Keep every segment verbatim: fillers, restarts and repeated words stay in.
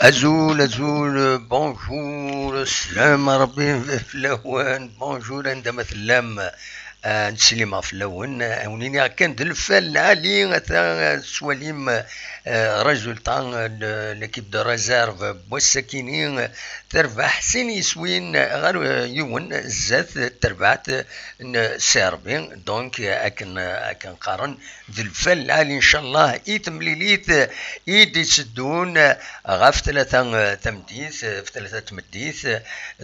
Azul, azul, bonjour, sslam Ṛebbi fell-awen, bonjour, anda ma tellam, eh, nesslima fell-awen, eh, awen-iniɣ kan d lfal lɛali, ata, eh, tettwalim, eh, résultat, eh, n l'équipe de réserve n wass-akini, eh, terbeḥ sin yiswin ɣer, eh, yiwen zdat terbaɛt n Serbie, donc, eh, akken, eh, akken qqaren, d lfal lɛali, ncallah, i temlilit i d-itteddun ɣef tlata, eh, tameddit, eh, ɣef tlata tmeddit.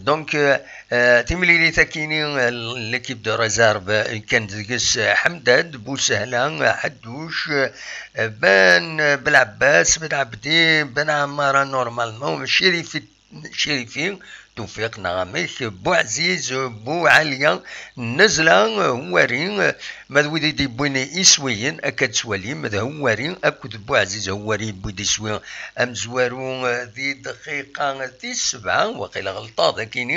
Donc, eh, eh, timlilit akini, eh, l'équipe de réserve, eh, kan deg-s, eh, Ḥemdad, Busehla, eh, Ḥedduc, eh, Ben, eh, Belɛebbas, Ben Ɛebdi, Ben Ɛmara, normalement, Cirifi, Cirifi, Tufiq neɣ amek, Buɛziz, Buɛaliya, Nezla, Hwari, ma d wid i d-yewwin iswiyen, akka d-twalim, d Hwari akked Buɛziz. Hwari yewwi-d iswi amezwaru di dqiqa tis sebɛa, waqila ɣelṭeɣ dakini,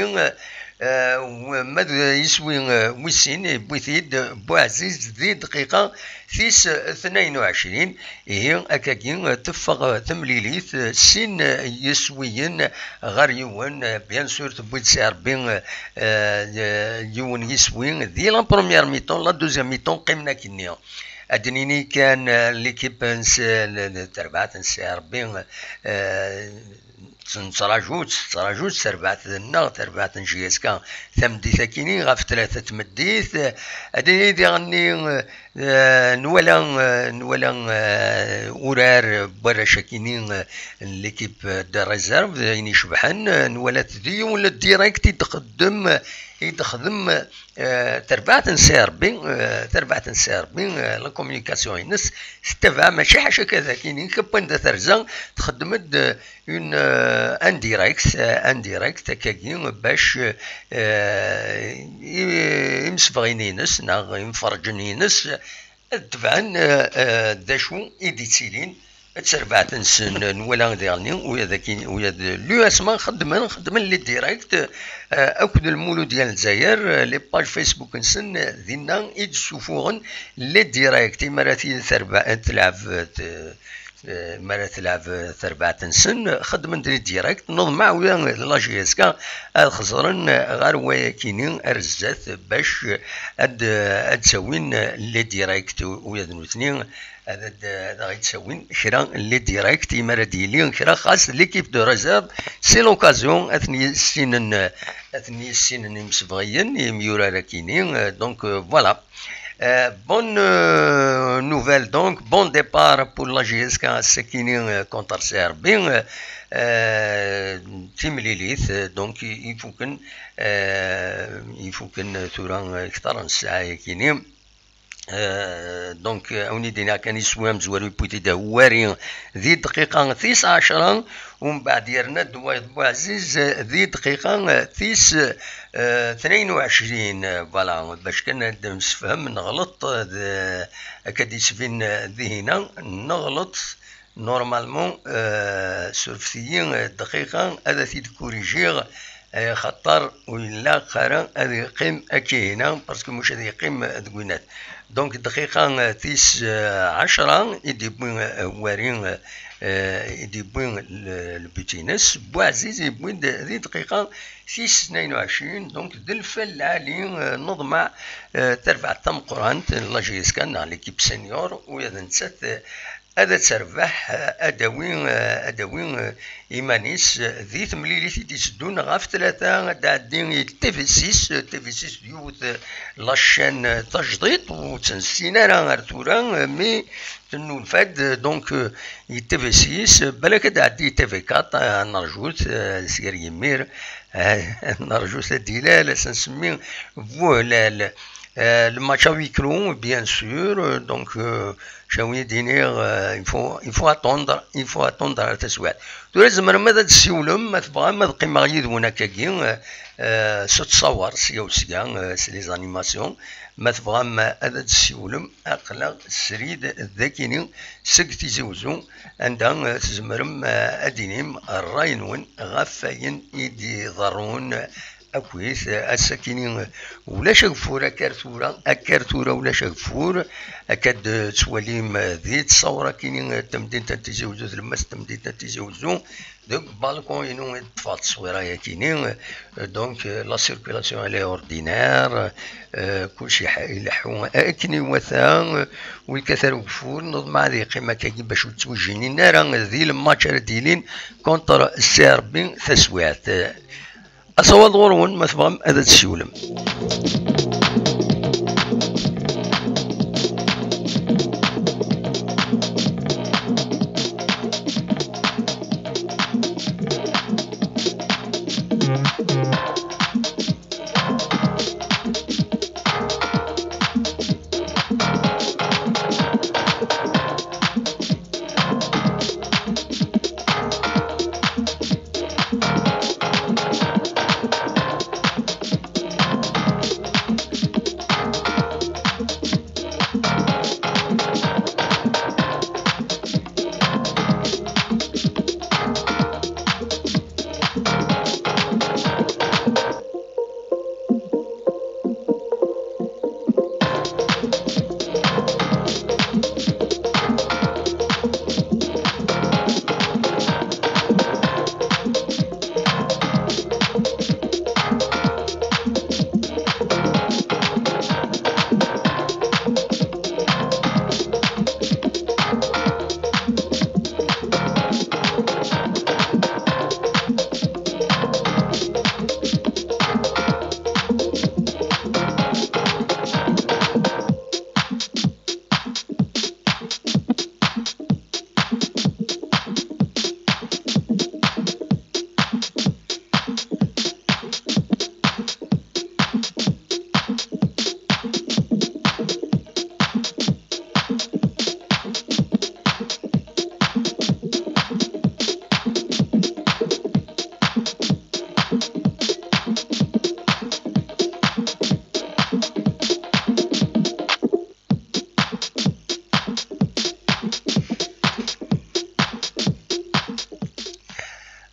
eh, ma d iswi, eh, wis sin, yewwi-t-id Buɛziz di dqiqa tis tnayen u ɛecrin. Ihi, akkagi, teffeɣ temlilit, sin yiswiyen ɣer yiwen. Bien sûr, tewwi-d Serbie, eh, yiwen yiswi di la première mi-temps, la deuxième mi-temps qqimen akkenni. Ad d-nini kan, eh, l'équipe n s-, n, n terbaɛt n Serbie, eh, nettraǧu-tt, tettraǧu-tt terbaɛt-nneɣ, terbaɛt n J S K tameddit akini ɣef tlata tmeddit. Ad d-nini diɣenni, eh, nwala, eh, nwala, eh, urar n warrac akini, eh, n l'équipe de réserve, d ayen icebḥen, eh, nwala-t di yiwen le direct i d-txeddem, i d-texdem, eh, terbaɛt n Serbie, eh, terbaɛt n Serbie, eh, la communication-ines tettabaɛ, mačči ḥaca kan akini, kap wanda terza, txeddem-d, eh, une, euh, un direct, euh, un direct, akkagi, bac, euh, i-, imsebɣin-ines neɣ imferrǧen-ines ad tebɛen, euh, euh, d acu i d-ittilin d terbaɛt-nsen. Nwala diɣenni ula d akin, ula d l'U S M A xeddmen, xeddmen les directs, euh, akked Lmuludya n Lezzayer, euh, les pages Facebook-nsen, euh, dinna i d-ssufuɣen les directs, imi ara t-, terba-, telɛeb, euh, eh, mi ara telɛeb terbaɛt-nsen, xeddmen-d les directs, neḍmeɛ ula d la J S K ad xeẓren ɣer wayakini ar zdat bac ad, ad d-awin les directs, ula d nutni ad, ad, ad aɣ-d-awin kra les directs, imi ara d-yili kra xas l'équipe de réserve, c'est l'occasion ad ten-yissinen, ad ten-yissinen imsebɣiyen, imyurar akini, donc, euh, voilà. Euh, bonne, euh, nouvelle, donc, bon départ pour la J S K ass-akini, euh, contre Serbie. Euh, euh, timlilit, euh, donc, i-, ifuken, euh, ifuken, euh, tura, euh, kter n ssaɛa-yakini. Euh, donc, euh, awen-id-iniɣ kan iswi amezwaru yewwi-t-id Hwari di dqiqa tis ɛecra, umbeɛd yerna-d wayeḍ Buɛziz di dqiqa tis, eh, tnayen u ɛecrin, eh, voilà, bac kan ad nemsefham, neɣleṭ, eh, d, akka d-yettbin, eh, dihina, neɣleṭ, normalement, eh, surfet-iyi, eh, dqiqa, ad t-id-kurijiɣ, eh, xaṭer ur ilaq ara ad yeqqim akkahina, parce que muc ad yeqqim deg winat. Donc, dqiqa, eh, tis, eh, ɛecra i d-yewwi, eh, Hwari, eh, i d-yewwi le, le but-ines. Buɛziz yewwi-d di dqiqa tis tnayen u ɛecrin, donc d lfal lɛali, eh, neḍmeɛ, eh, tarbaɛt tameqqrant n la J S K neɣ l'équipe senior, ula d nettat, eh, ad terbeḥ, eh, ad d-tawi, eh, ad d-tawi, eh, iman-is, eh, di temlilit i d-iteddun ɣef tlata, ad d-tɛeddi i T V six, eh, T V six d yiwet, eh, la chaîne, eh, tajdiṭ, ur tt-nessin ara ar tura, eh, mi tennulfa-d, eh, donc, eh, i T V six, eh, balak ad d-tɛeddi i T V quatre, eh, ad nerjut, eh, seg ar yimir, eh, ad nerjut ad d-ilal, ad s-nsemmi Buhlal. Euh, le match à huis clos, bien sûr, euh, donc, euh, j'ai envie de dire, euh, il faut, il faut attendre, il faut attendre à la suite. Tura tzemrem ad d-ssiwlem, ma tebɣam ad qqimeɣ yid-wen akkagi, euh, euh, s ttṣawar, sya u sya, euh, s les animations. Ma tebɣam ad d-ssiwlem, aql-aɣ srid d akini seg Tizi Wezzu, anda, euh, tzemrem, euh, ad d-tinim ṛṛay-nwen ɣef wayen i d-iḍerrun akkit, eh, ass-akini, eh, ulac ageffur akka ar tura, akka ar tura ulac ageffur. Akka d-tettwalim, eh, di ttṣawra-kini, eh, tamdint n Tizi Wezzu, tlemmast n tamdint n Tizi Wezzu, deg balcon-inu i d-ṭṭfeɣ ttṣwira-yakini, eh, donc, eh, la circulation elle est ordinaire, eh, kulci iḥ-, ileḥḥu akken iwata, eh, ur yekkat ara ugeffur, neḍmeɛ ad yeqqim akkagi bac ur ttwijjinin ara di lmatch ara d-yilin contre Serbie taswiɛt. Asawaḍ ɣur-wen, ma tebɣam ad d-tsiwlem.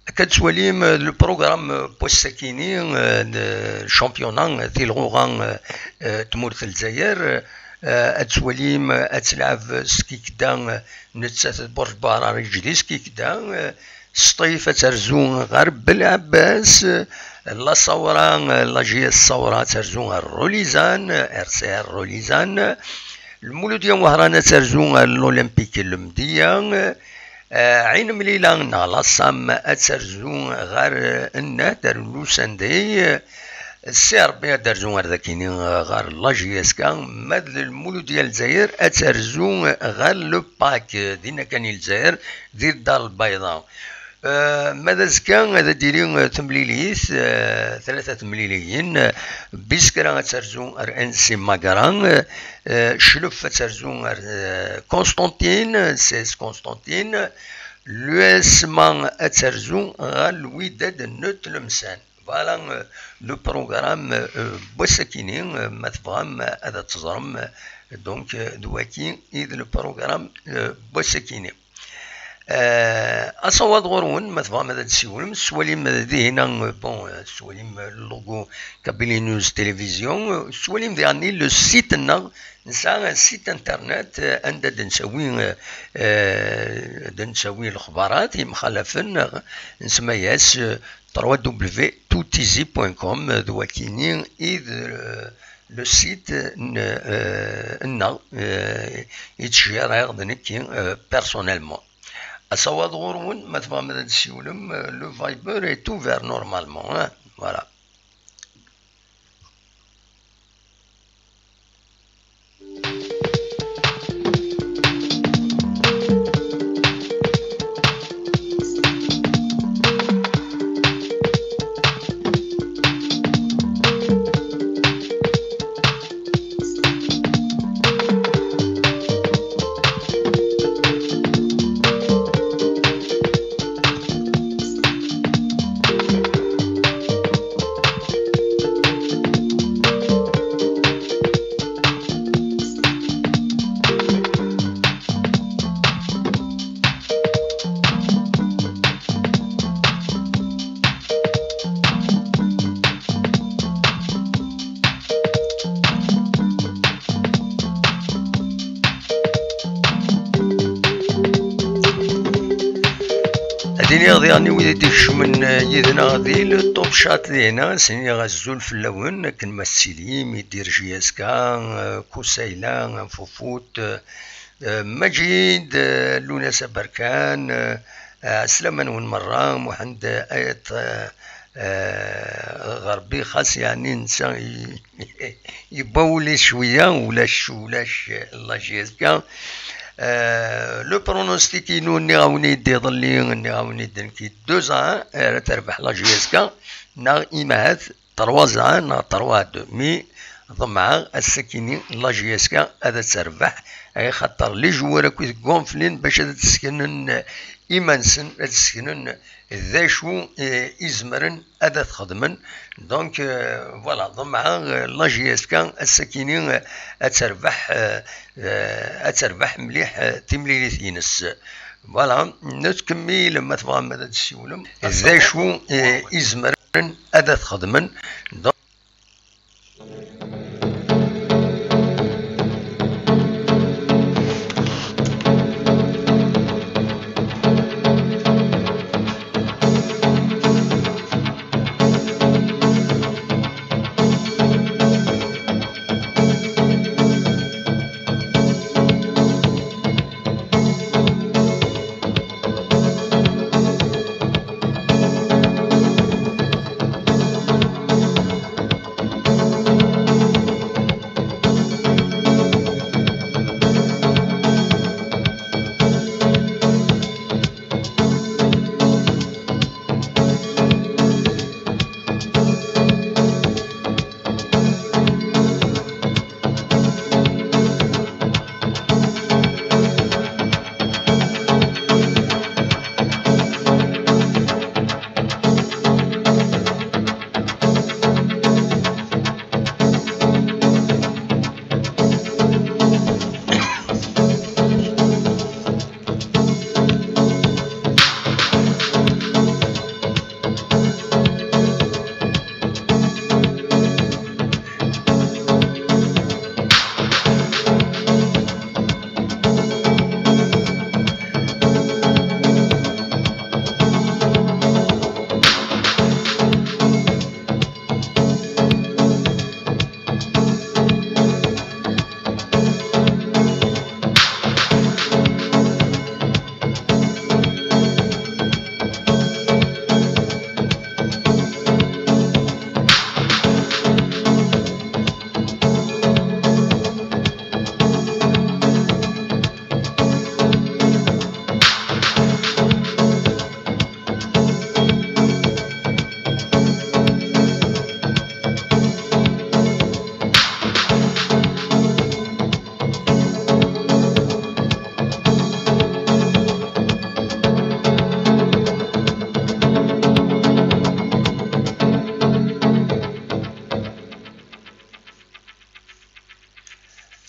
Akka ad twalim, euh, le programme, euh, n wass-akini, euh, n championnat, euh, tilɣuɣa, euh, euh, tmurt n Lezzayer, euh, ad twalim, euh, ad telɛeb Skikda, euh, nettat d Burj Bahra, iǧ di Skikda, euh, Sṭif ad terzu ɣer Belɛebbas, euh, La Sawra, euh, la J S Sawra ad terzu ɣer Rulizan, euh, R C R Rulizan, Lmuludya n Wehran ad terzu ɣer l'Olympique Lemdiya, eh, Ɛin Mlila neɣ Lassam ad terzu ɣer, eh, Nnahda Lusandi, eh, Si Rebbi ad terzu ɣer dakini, eh, ɣer la J S K, ma d Lmuludya n Lezzayer ad terzu ɣer le Pak, eh, dinna kan i Lezzayer, di Dar Lbayḍa. Eh, ma d azekka ad d-tili, eh, temlilit, eh, tlata temliliyin, eh, Biskra ad terzu ar N C Magra, eh, Clef ad terzu ar, eh, Constantine, C S Constantine, l'U S M A ad terzu ɣer Lwidad n Tlemsan. Voilà, euh, le programme, euh, n wass-akini, euh, ma tebɣam, euh, ad teẓrem, euh, donc, euh, d waki i d le programme, euh, n wass-akini. Euh, asawaḍ ɣur-wen, ma tebɣam ad d-tessiwlem, tettwalim dihina, euh, bon, euh, tettwalim, euh, le logo Kabylie News Télévision, euh, tettwalim diɣenni le site-nneɣ, nesɛa site internet, euh, anda d-nettawi, euh, euh, d-nettawi lexbarat yemxalafen, euh, nsemma-yas, euh, trois W tout easy point com, euh, d wakini i d, euh, le site n, euh, nneɣ, euh, i ttjiraɣ d nekki, euh, personnellement. Asawaḍ ɣur-wen, ma tebɣam ad d-tessiwlem, euh, le Viber est ouvert normalement, hein. Voilà. Ttiniɣ diɣen i wid i d-ikecmen, eh, yid-neɣ di le Top Chat dinna, s-iniɣ azul fell-awen, akken ma tettilim, Idir J S K, eh, Kusayla, Fufut, eh, eh, Majid, eh, Luna Sabarkan, eh, eh, ɛeslama-nwen merra, Muḥend, eh, Ayat, eh, eh, Ɣerbi, xas yeɛni netta i-, yewwa wul-is cwiya, ulac, ulac, eh, la J S K. Eh, le pronostic-inu, nniɣ-awen-id iḍelli, nniɣ-awen-id nekki deux à un ara terbeḥ la J S K, neɣ imahat trois à un neɣ trois à deux. Mi ḍemɛeɣ ass-akini la J S K ad terbeḥ, axaṭer les joueurs akk i tgunflin bac ad d-seknen iman-nsen, ad d-seknen d acu, eh, i zemren ad t-xedmen. Donc, eh, voilà, ḍemɛeɣ, eh, la J S K ass-akini, eh, ad terbeḥ, eh, eh, ad terbeḥ mliḥ, eh, timlilit-ines. Voilà, nettkemmil, ma tebɣam ad d-tessiwlem d acu, eh, i zemren ad t-xedmen. Donc,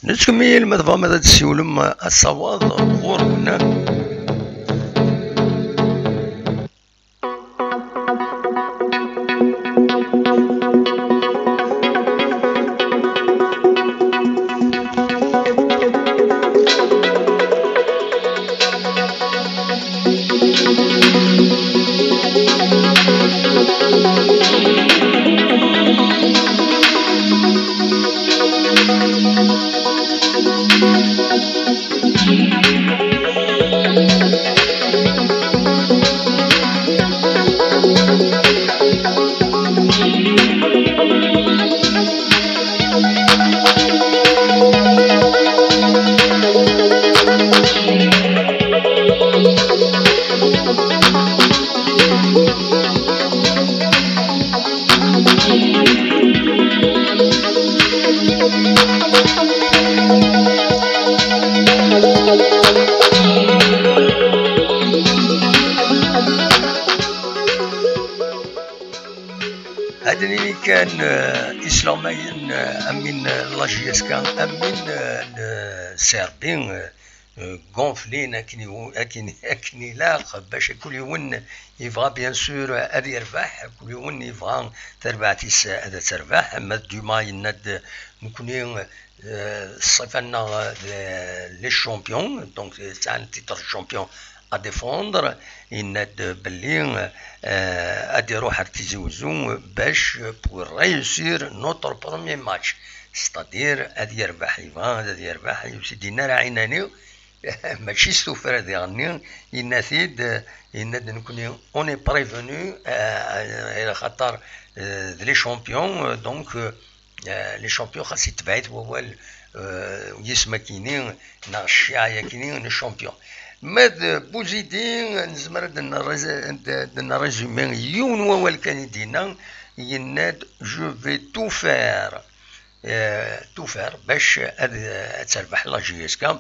Nettkemmil, ma tebɣam ad d-tessiwlem asawaḍ ɣur-wen. Ad d-nini kan, eh, isleɣmayen, eh, am win, eh, n la J S K, am win, eh, n, eh, Serbie, eh, eh, gonflin akken iwu-, akken, akken ilaq, bac kul yiwen yebɣa, bien sûr, ad yerbeḥ, kul yiwen yebɣa tarbaɛt-is ad terbeḥ. Ma d Dumas yenna-d, nekkni, eh, ṣṣifa-nneɣ, eh, d les champions, donc, eh, sɛan titre champion à défendre, yenna-d belli, euh, ad iruḥ ar Tizi Uzzu bac pour réussir notre premier match, c'est-à-dire ad yerbeḥ, yebɣa ad yerbeḥ, ur s-d-yenna ara ɛinani, mačči s tuffra diɣenni, yenna-t-id, yenna-d nekkni on est prévenu, euh, axaṭer, euh, d les champions, euh, donc, euh, euh, les champions, xas yetbeɛ-it wawal, euh, yisem akini, neɣ cciɛa akini, les champions. Ma d Buzidi, nezmer ad d-nrez-, ad d-nrezumi yiwen wawal kan i d-yenna, yenna-d je vais tout faire, euh, tout faire bac ad, ad terbeḥ la J S K.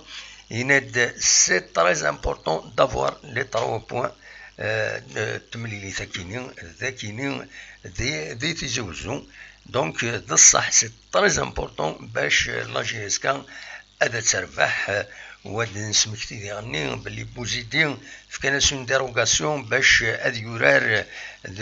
Yenna-d c'est très important d'avoir les trois points, euh, n temlilit akini, d akini di, di Tizi Uzzu. Donc, euh, d ṣṣeḥ, c'est très important bac, euh, la J S K ad terbeḥ, euh, u ad nesmekti diɣenni belli Buzidi fkan-as une dérogation bac, euh, ad yurar, euh, d,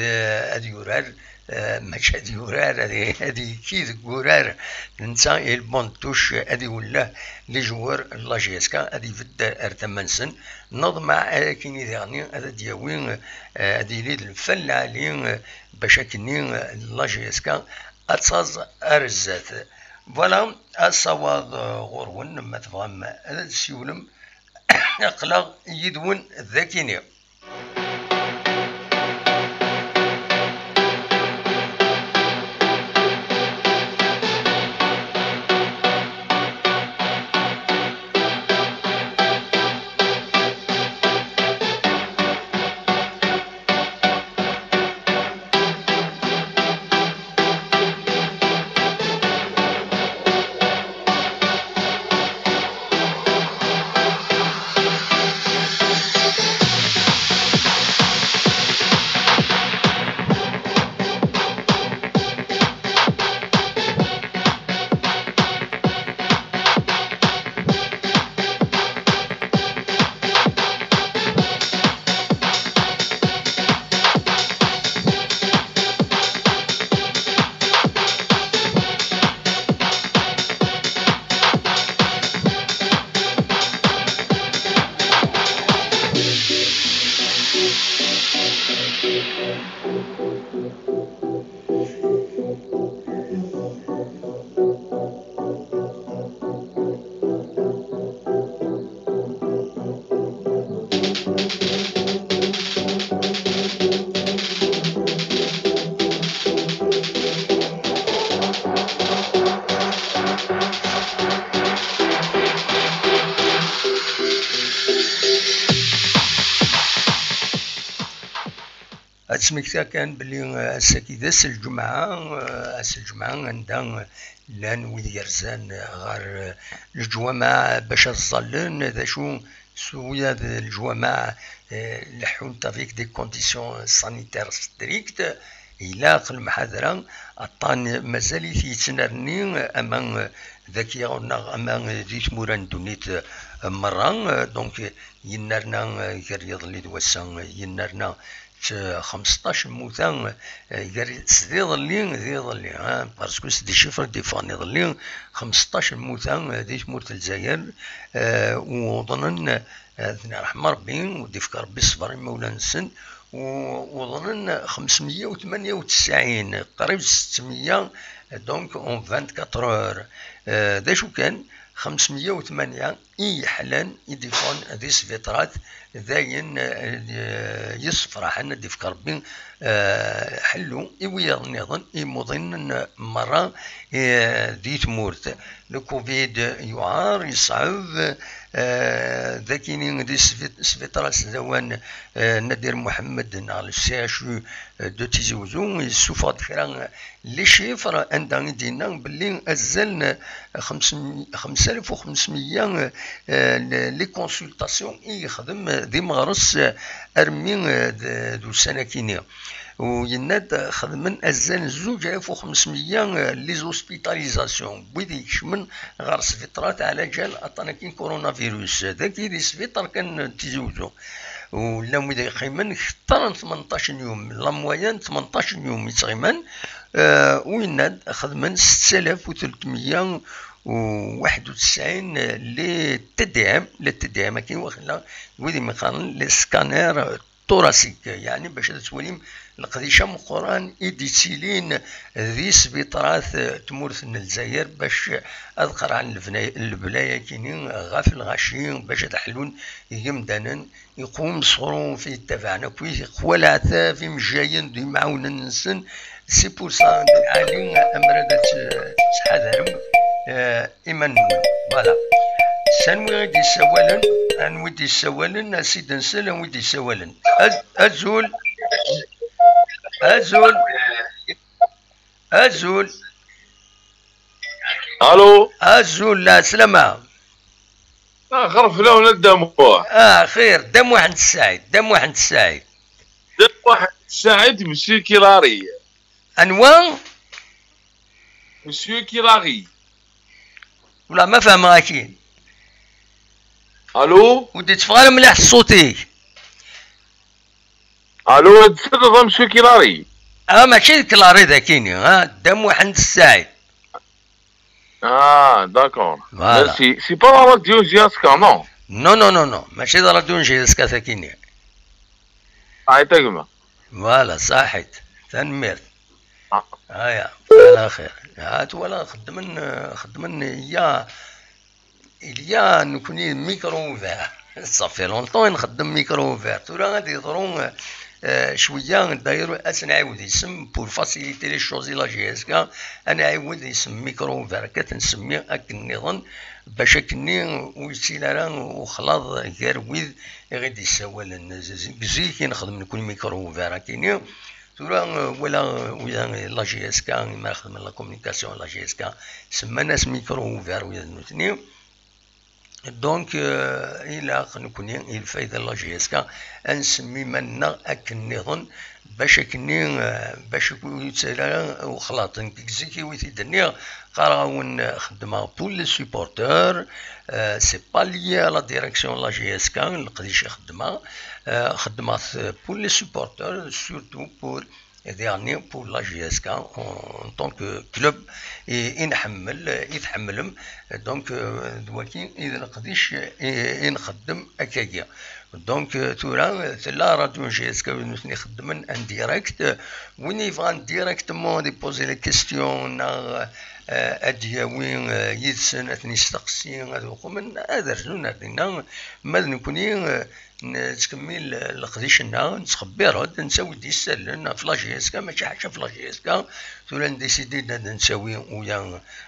ad yurar, euh, mačči ad yurar, ad, ad yekki deg wurar. Netta i le banc de touche, ad iwelleh les joueurs n la J S K, ad ibedd ar tama-nsen. Neḍmeɛ akini diɣenni ad d-yawi, euh, ad yili d lfal lɛali, euh, bac akkenni, euh, la J S K ad taẓ ar zdat. Voilà, asawaḍ, euh, ɣur-wen, ma tebɣam ad d-tsiwlem, aql-aɣ yid-wen dakini. Ad smektiɣ kan belli, eh, ass-agi d ass n lǧemɛa, eh, ass n lǧemɛa anda, eh, llan wid yerzan, eh, ɣer, eh, leǧwameɛ bac ad ẓẓallen, d acu s wiyaḍ leǧwameɛ, eh, leḥḥunt avec des conditions sanitaires strictes, ilaq lemḥadra, aṭṭan mazal-it yettnerni, ama, eh, daki neɣ ama, eh, di tmura n ddunit, eh, merra, eh, donc, yennerna, eh, gar yiḍelli d wass-a, eh, yennerna t-, xemseṭṭac lmuta, eh, gar s d iḍelli d iḍelli, hein, parce que c'est des chiffres i d-yeffɣen iḍelli, xemseṭṭac lmuta, eh, di tmurt n Lezzayer, eh, uḍnen, eh, ad ten-yerḥem Rebbi, u d-ifk Rebbi ṣṣber i imawlan-nsen, u-, uḍnen xemsmeyya u tmenya u tesɛin, qrib settmeyya, donc en vingt-quatre heures. Eh, d acu kan, xemsmeyya u tmenya i yeḥlan i d-iffɣen di sbiṭrat, d ayen, eh, yessefraḥen, ad d-ifk Rebbi, eh, ḥellu i wiyaḍ nniḍen imuḍinen merra, eh, di tmurt. Le covid yuɛer, yeṣɛeb, eh, d akini di sbi-, sbiṭrat d awan, eh, Nadir Mohamed neɣ le C H U de Tizi Ouzou, yessufeɣ-d kra les chiffres anda i d-yenna belli azal n xems-, xemsa alef u xemsmeyya, eh, les consultations i yexdem d imeɣres, eh, armi, eh, d, d ussan akini. U yenna-d xedmen azal n zuǧ alaf u xemsmeyya, eh, les hospitalisations, wid ikecmen ɣer sbiṭrat ɛla ǧal aṭṭan-agi n coronavirus. Dagi di sbiṭar kan n Tizi Ouzou. U llan wid yeqqimen kter n tmenṭac n yum, la moyenne tmenṭac n yum i ttɣiman, eh, u yenna-d xedmen setta alaf u tlettmeyya u waḥed u tesɛin les T D M, les T D M akin waxila wid i m-iqqaren les scanners thoraciques, yeɛni bac ad twalim leqdic ameqqran i d-ittilin di sbiṭarat n tmurt n Lezzayer bac ad qerɛen lebnay-, lebla-yakini ɣef lɣaci, bac ad ḥlun yimdanen iqwem s uɣruf i yettabaɛen akkit, iqwa leɛtab imejjayen d imɛawnen-nsen. C'est pour ça, lɛali ammer ad tt-, tettḥadarem, eh, iman-nwen. Voilà. S anwi i d-yessawalen? Anwi d-yessawalen? A s-id-nsel anwi d-yessawalen. Az-, azul. Azul. Azul. Allô. Azul, la slama. Ah, xerf lawen a Dda Muḥ. Ah, xir, Dda Muḥend Ssaɛid, Dda Muḥend Ssaɛid. Dda Muḥend Ssaɛid, Monsieur Kirari. Anwa? Monsieur Kirari. Wala ma fehmeɣ akin. Allô. Ur d-itteffeɣ ara mliḥ ṣṣut-ik. Allô, ad d-teddeḍ a Monsieur Kirari. Ah, mačči d Kirari dakini, ah, Dda Muḥend Ssaɛid. Ah, d'accord. Voilà. Merci. C'est pas la radio J S K, non? Non, non, non, non. Mačči d radio J S K takini. Saḥit a gma. Voilà, saḥit. Tanemmirt. Ah. Aya, ala xir. Ah, twala xeddmen, xeddmen ya Il y a, nekkni, micro ouvert. Ça fait longtemps i nxeddem micro ouvert. Tura ad yeḍru, eh, cwiya, d'ailleurs, ad s-nɛiwed isem pour faciliter les choses i la J S K, ad nɛiwed isem micro ouvert, akka ad t-nsemmi akken nniḍen, bac akkenni ur yettili ara uxlaḍ gar wid i ɣ-d-yessawalen. Z-, z-, zik i nexdem nekkni micro ouvert, akkenni. Tura, eh, wala, eh, wida, eh, la J S K, imi ara xedmen la communication, la J S K, semman-as micro ouvert wid nutni. Donc, eh, ilaq nekkni, i lfayda n la J S K, ad nsemmi iman-nneɣ akken nniḍen, bac akkenni, eh, bac ur yettali ara uxlaḍ. Nekk zik i wi t-id-nniɣ, qqareɣ-awen, eh, xeddmeɣ pour les supporters, eh, c'est pas lié à la direction n la J S K, leqdic i xeddmeɣ, eh, xeddmeɣ-t pour les supporters, surtout pour diɣenni pour la J S K en, en tant que club i, i nḥemmel, i tḥemmlem. Donc, euh, d waki i d leqdic i, i nxeddem akkagi. Donc, euh, tura, tella radio J S K wid nutni xeddmen en direct. Win yebɣan directement ad iposer les questions neɣ, euh, ad d-yawi, euh, yid-sen, ad ten-yesteqsi, ad uqmen, ad rnun ar dinna. Ma d nekkni, euh, Nettkemmil leqdic-nneɣ, nettxebbir-d, nettawi-d isallen ɣef la J S K, mačči ḥaca ɣef la J S K. Tura ndisidi-d ad nettawi uya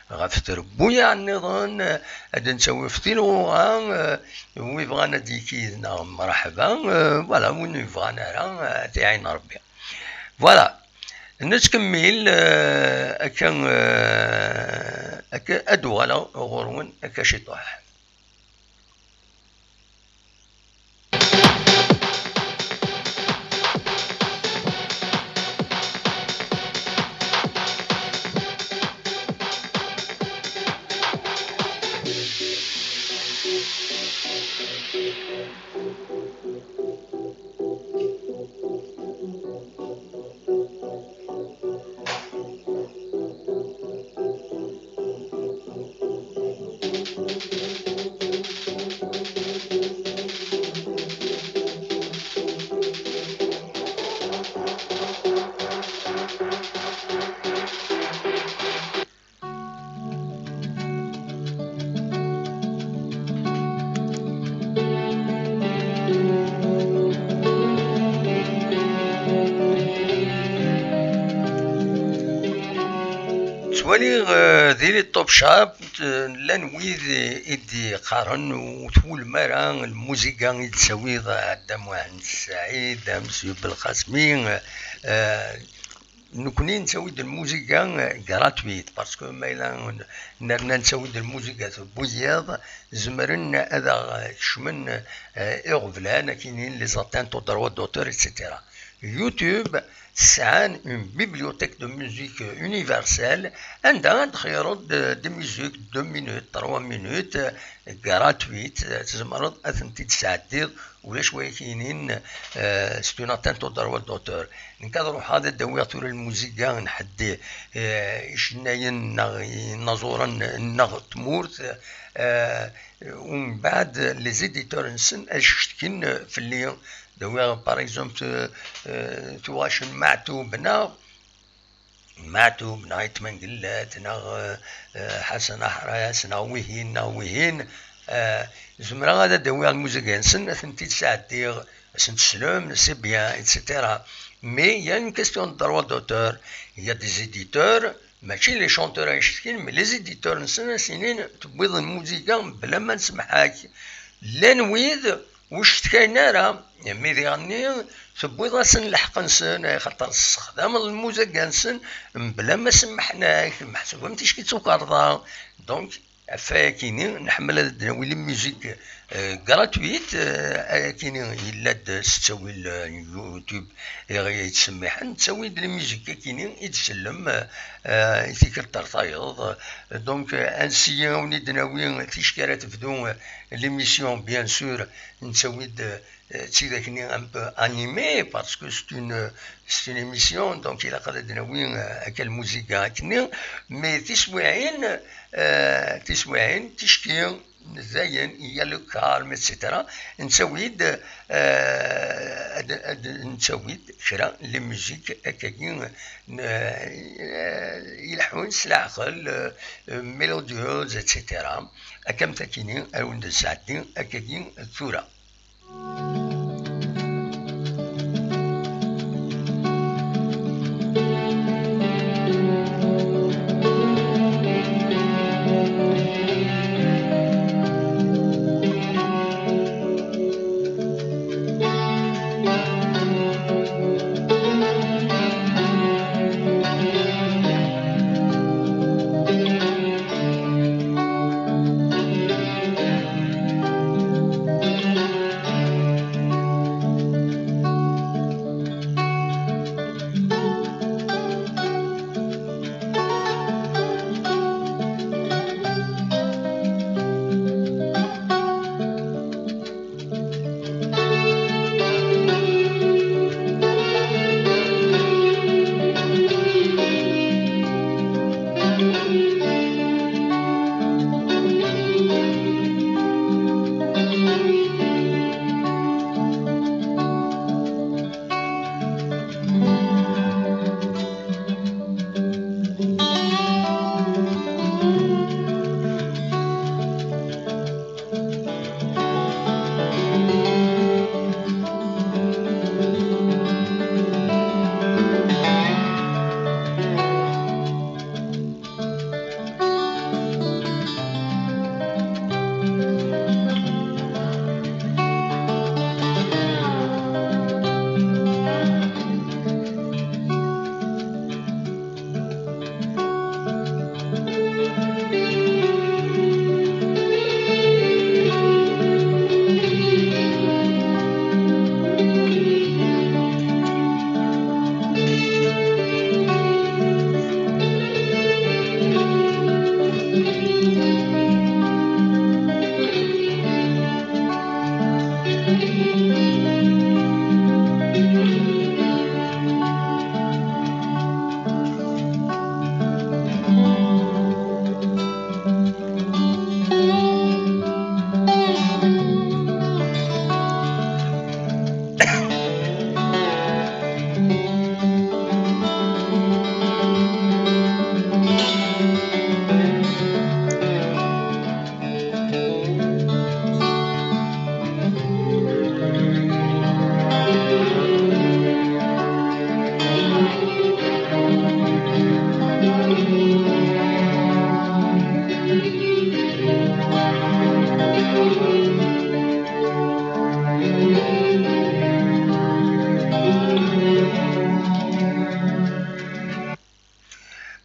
ɣef trebbuyaɛ nniḍen, ad nettawi ɣef tilɣuɣa, eh, wi bɣan ad d-yekki yid-neɣ mṛeḥba, eh, voilà, win ur yebɣan ara, eh, ad t-iɛin Ṛebbi. Voilà. Nettkemmil, eh, akka, eh, akka ad uɣaleɣ ɣur-wen akka ciṭuḥ. Ttwaliɣ, eh, di les top chart, eh, llan wid i d-yeqqaren ur twulem ara lmuziga i d-tawiḍ a Dda Muḥend Saɛid, a Mesyu Belqasmi, eh, Nekkni nettawi-d lmuziga, eh, gratuite, parce que ma yella n-, nerna nettawi-d lmuziga tewwi yiḍ, zemren ad aɣ-kecmen, eh, iɣeblan, akinin les atteintes aux droits d'auteur, et cetera. YouTube sɛan une bibliothèque de musique universelle anda ad d-txeyreḍ des musiques deux minutes, trois minutes, gratuites, tzemreḍ ad tent-id-tesɛeddiḍ, ulac wa ak-yinin, euh, c'est une atteinte au droit d'auteur. Nekk ad ruḥeɣ ad d-awiɣ tura lmuziga n ḥedd, euh, icennayen neɣ inaẓuren neɣ tmurt, euh, umbeɛd les éditeurs-nsen ad cetkin fell-i. D-awiɣ, par exemple, euh, euh, tuɣac n Maɛtub neɣ Maɛtub neɣ Ayt Mengellat neɣ, euh, euh, Ḥasan Aḥras neɣ wihin neɣ wihin, euh, zemreɣ ad d-awiɣ lmuziga-nsen, ad tent-id-sɛeddiɣ, ad sen-teslem, c'est bien, et cetera. Mais il y a une question de droit d'auteur. Il y a des éditeurs, mačči les chanteurs ay cetkin, mais les éditeurs-nsen ad s-inin tewwiḍ lmuziga mebla ma nsemmeḥ-ak. Llan wid ur cetkayen ara, mi diɣenni tewwiḍ-asen lḥeqq-nsen, axaṭer tessexdameḍ lmuzaga-nsen mebla ma semmḥen-ak, meḥsub am ticki d tukerḍa. Donc, ɣef wayakini, nḥemmel ad d-nawi les musiques, euh, gratuites, euh, ayakini yella-d s ttawil, euh, n YouTube, i ɣ-yettsemmiḥen, nettawi-d les musiques akini i d-sellem, euh, i tikkelt ar tayeḍ. Donc, euh, ansi i wen-id-nawi ticki ara tebdu, euh, l'émission, bien sûr, nettawi-d, euh, d tidak-nni un peu animé, parce que c'est une, c'est une émission, donc ilaq ad d-nawi, euh, akka lmuziga akkenni, mais tiswiɛin, euh, tiswiɛin, ticki, dayen, il y a le calme, et cetera. Nettawi-d, euh, ad, ad, nettawi-d kra les musiques akkagi, euh, ileḥḥun s leɛqel, euh, mélodieuses, et cetera. Akka am takini, ad wen-d-nesɛeddi akkagi tura.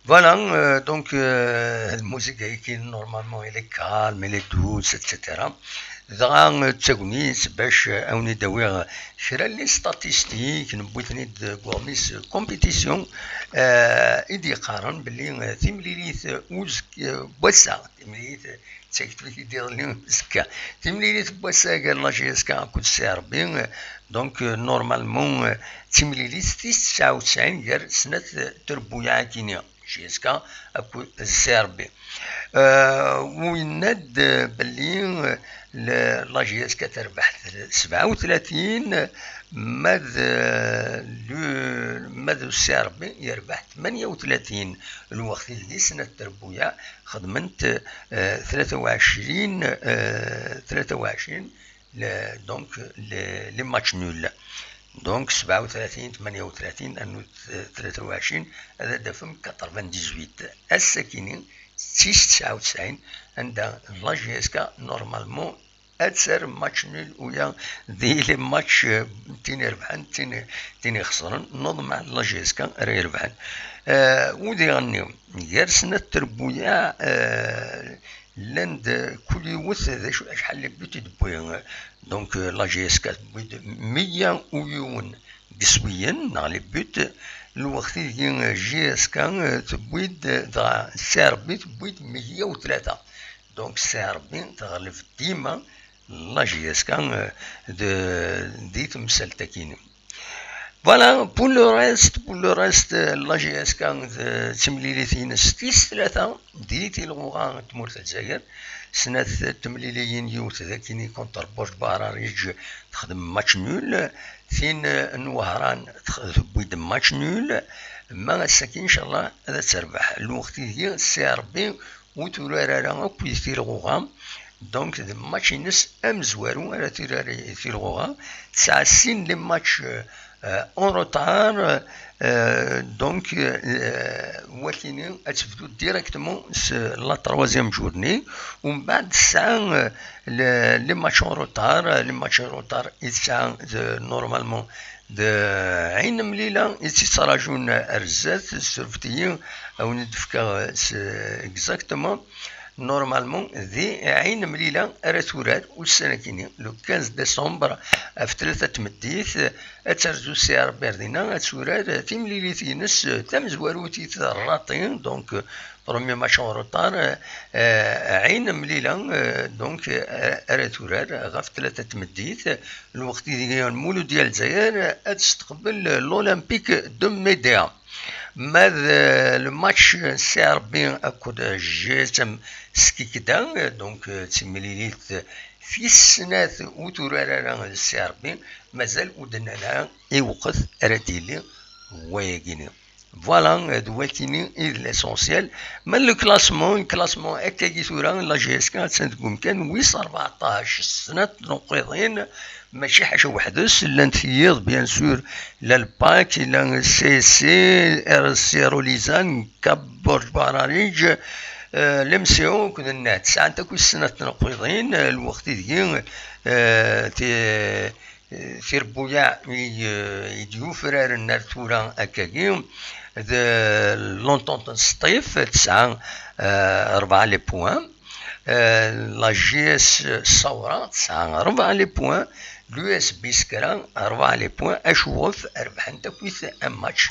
Voilà, euh, donc, euh, la musique qui normalement elle est calme, elle est douce, et cetera. Dɣa d tagnit bac ad wen-id-awiɣ kra n les statistiques, newwi-ten-id deg uɣmis compétition, eh, i d-yeqqaren belli, eh, timlilit uzek-, eh, n wass-a, timlilit d takti i d-iḍelli uzekka, timlilit n wass-a gar la J S K akked C R B, eh, donc, eh, normalement, eh, d timlilit tis tesɛa u tesɛin gar snat, eh, trebbuyaɛ-agi-nni. J S K akked C R B. Euh, u yenna-d, euh, belli, euh, le-, la J S K terbeḥ sebɛa u tlatin, ma d, euh, le-, ma d C R B yerbeḥ tmanya u tlatin, lweqt i deg snat trebbuyaɛ xedment, euh, tlata u ɛecrin, euh, tlata u ɛecrin, le-, donc, les, les matchs nuls. Donc, sebɛa u tlatin, tmanya u tlatin, rnu tlata u ɛecrin, ad d-tafem quatre-vingt-dix-huit. Ass-akini, d tis tesɛa u tesɛin, anda la J S K, normalement, ad terr match nul, uya di les matchs, euh, tin irebḥen, tin, tin ixesren, normalement, la J S K ara irebḥen. Euh, u diɣenni, gar snat trebbuyaɛ, euh, llan-d kul yiwet d acu, acḥal n les buts i d-tewwi. Donc, euh, la J S K tewwi-d meyya u yiwen deg yiswiyen, neɣ les buts, lweqt ideg, euh, J S K, euh, tewwi-d, euh, dɣa C R B tewwi-d meyya u tlata. Donc, C R B teɣleb dima la J S K, euh, de, di temsalt-akini. Voilà, pour le reste, pour le reste, la J S K d timlilit-ines tis tlata di tilɣuɣa n tmurt n Lezzayer. Snat temliliyin, yiwet d akini contre Borj Bahraridj, texdem match nul. Tin n Wehran tex-, tewwi-d match nul. Ma ass-agi, inchallah, ad terbeḥ. Lweqt ideg C R B ur turar ara akk di tilɣuɣa. Donc, d match-ines amezwaru ara turar i tilɣuɣa. Tesɛa sin les matchs, euh, en retard. Euh, donc, euh, wakini ad tebdu directement s la troisième journée. Umbeɛd tesɛa, euh, le-, les matchs en retard. Les matchs en retard i tesɛa, euh, normalement, d Ɛin Mlila i tt-yettrajun ar zdat. Surfet-iyi, ad wen-d-fkeɣ s, exactement. Normalement, d Ɛin Mlila ara turar ussan-akini, le quinze décembre, ɣef tlata n tmeddit, ad terzu C R B ar dinna, ad turar timlilit-ines tamezwarut i tṛaṭi, donc, premier match en retard, euh, Ɛin Mlila, euh, donc, euh, ara turar ɣef tlata n tmeddit, lweqt ideg Lmuludya n Lezzayer ad testeqbel l'Olympique de Médéa. Ma d, euh, le match C R B akked G S M Skikda, donc, euh, d timlilit tis snat ur turar ara d C R B, mazal ur d-nnan ara i lweqt ara d-yili wayagini. Voilà, d wakini i d l'essentiel. Ma le classement, classement akkagi tura, la J S K attan deg umkan wis rbeɛṭac, snat tnuqiḍin, mačči ḥaca weḥd-s, llant tiyiḍ, bien sûr, la le PAK, la C S C, R S C Rolizan, Kab Borj Bahraridj, euh, l'M C O, akked Nnad. Sɛant akk snat tnuqiḍin, euh, lweqt ideg, euh, ti-, tirebbuyaɛ i, i d-yufraren ar tura akkagi, d l'Entente n Sṭif, tesɛa, euh, rebɛa les points. Euh, la J S Sawra tesɛa rebɛa les points. L'U S B Skra rebɛa les points. Acuɣef? Rebḥent akkit un match.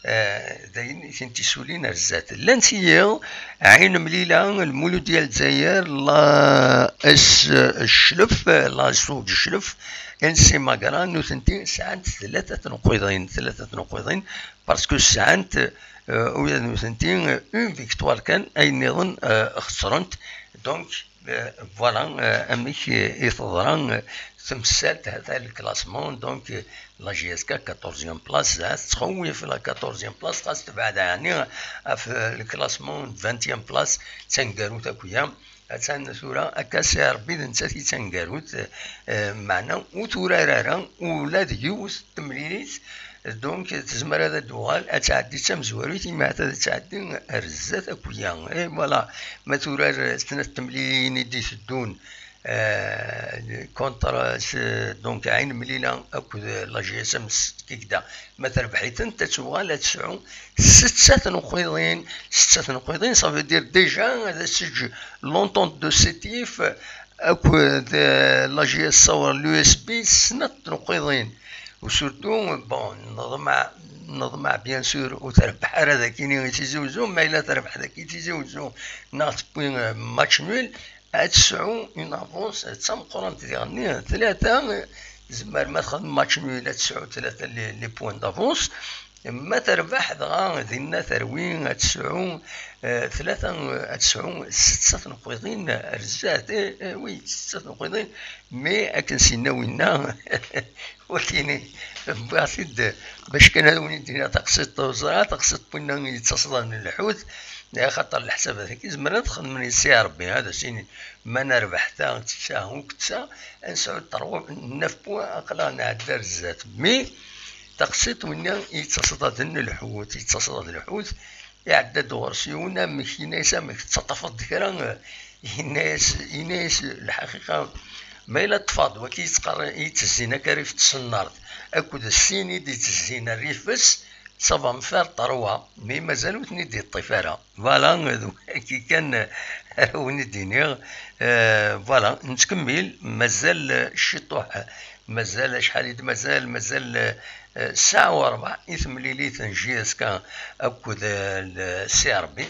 Euh, d ayen i tent-isulin ar zdat. Llant tiyiḍ, Ɛin Mlila, Lmuludya n Lezzayer, la S Cclef, la S Uǧ Cclef, N C Magra, nutenti sɛant tlata tnuqiḍin, tlata tnuqiḍin, parce que sɛant, euh, ula d nutenti, euh, une victoire kan, ayen nniḍen, euh, xesrent. Donc, euh, voilà, euh, amek, euh, i teḍra, euh, temsalt, hata le classement. Donc, euh, la J S K quatorzième place, tesɛa tettxewwif la quatorzième place, xas tebɛed ɛni ɣef, euh, le classement de vingtième place, d taneggarut akk-ya. Attan tura akka C R B d nettat i d taneggarut, eh, meɛna ur turar ara ula d yiwet n temlilit, donc tezmer ad d-tuɣal ad tɛeddi d tamezwarut, imi ahat ad tɛeddi ar zdat akk-ya. Et voilà, ma turar snat temliliyin i d-iteddun, eh, contre, s-, donc Ɛin Mlila akked la G S M Skikda, ma terbeḥ-itent, ad tuɣal ad tesɛu setta tnuqiḍin. Setta tnuqiḍin, ça veut dire déjà ad as-teǧǧ l'Entente de Sétif Akked, eh, la J S ur l'U S B, snat tneqqiḍin. U surtout, bon, neḍmeɛ, neḍmeɛ, bien sûr, ur terbeḥ ara d akini i Tizi Uzzu, ma yella terbeḥ d akini Tizi Uzzu, neɣ tewwi, eh, match nul, ad tesɛu une avance d tameqqrant diɣenni, tlata, eh, tzemmer ma txedm match nul, ad tesɛu tlata les, les points d'avance. Ma terbeḥ dɣa dinna terwi ad tesɛu, eh, tlata, eh, ad tesɛu setta tneqqiḍin ar zdat. Eh, eh, oui, setta tneqqiḍin, mais akken sinna winna, wakini, wwiɣ-t-id bac kan ad wen-id-iniɣ taqsiṭ ur ẓriɣ, taqsiṭ n winna yettaseḍ n lḥut, axaṭer leḥsabat-agi zemren ad xedmen yessi Rebbi, ad as-inin ma nerbeḥ ta, tetta, u ketta, ad nesɛu trois, neuf points, aql-aɣ nɛedda ar zdat. Mais, taqsiṭ winna yettaseḍ ad n lḥut, yettaseḍ ad lḥut, iɛedda-d ɣur-s yiwen amek, yenna-yas amek tettaṭṭafeḍ-d kra, yenna-yas, yenna-yas lḥaqiqa, ma yella ṭṭfeɣ-d waki yettqar-, yettezzin akka rrif n tṣennart, akked sin i d-yettezzin rrif-s, ça va me faire trois, mais mazal ur ten-id-yeṭṭif ara. Voilà, d wagi kan ara wen-id-iniɣ. Euh, voilà, nettkemmil, mazal, euh, ciṭuḥ, mazal acḥal i d-mazal, mazal, euh, ssaɛa u rebɛa i temlilit n J S K akked, euh, le C R B.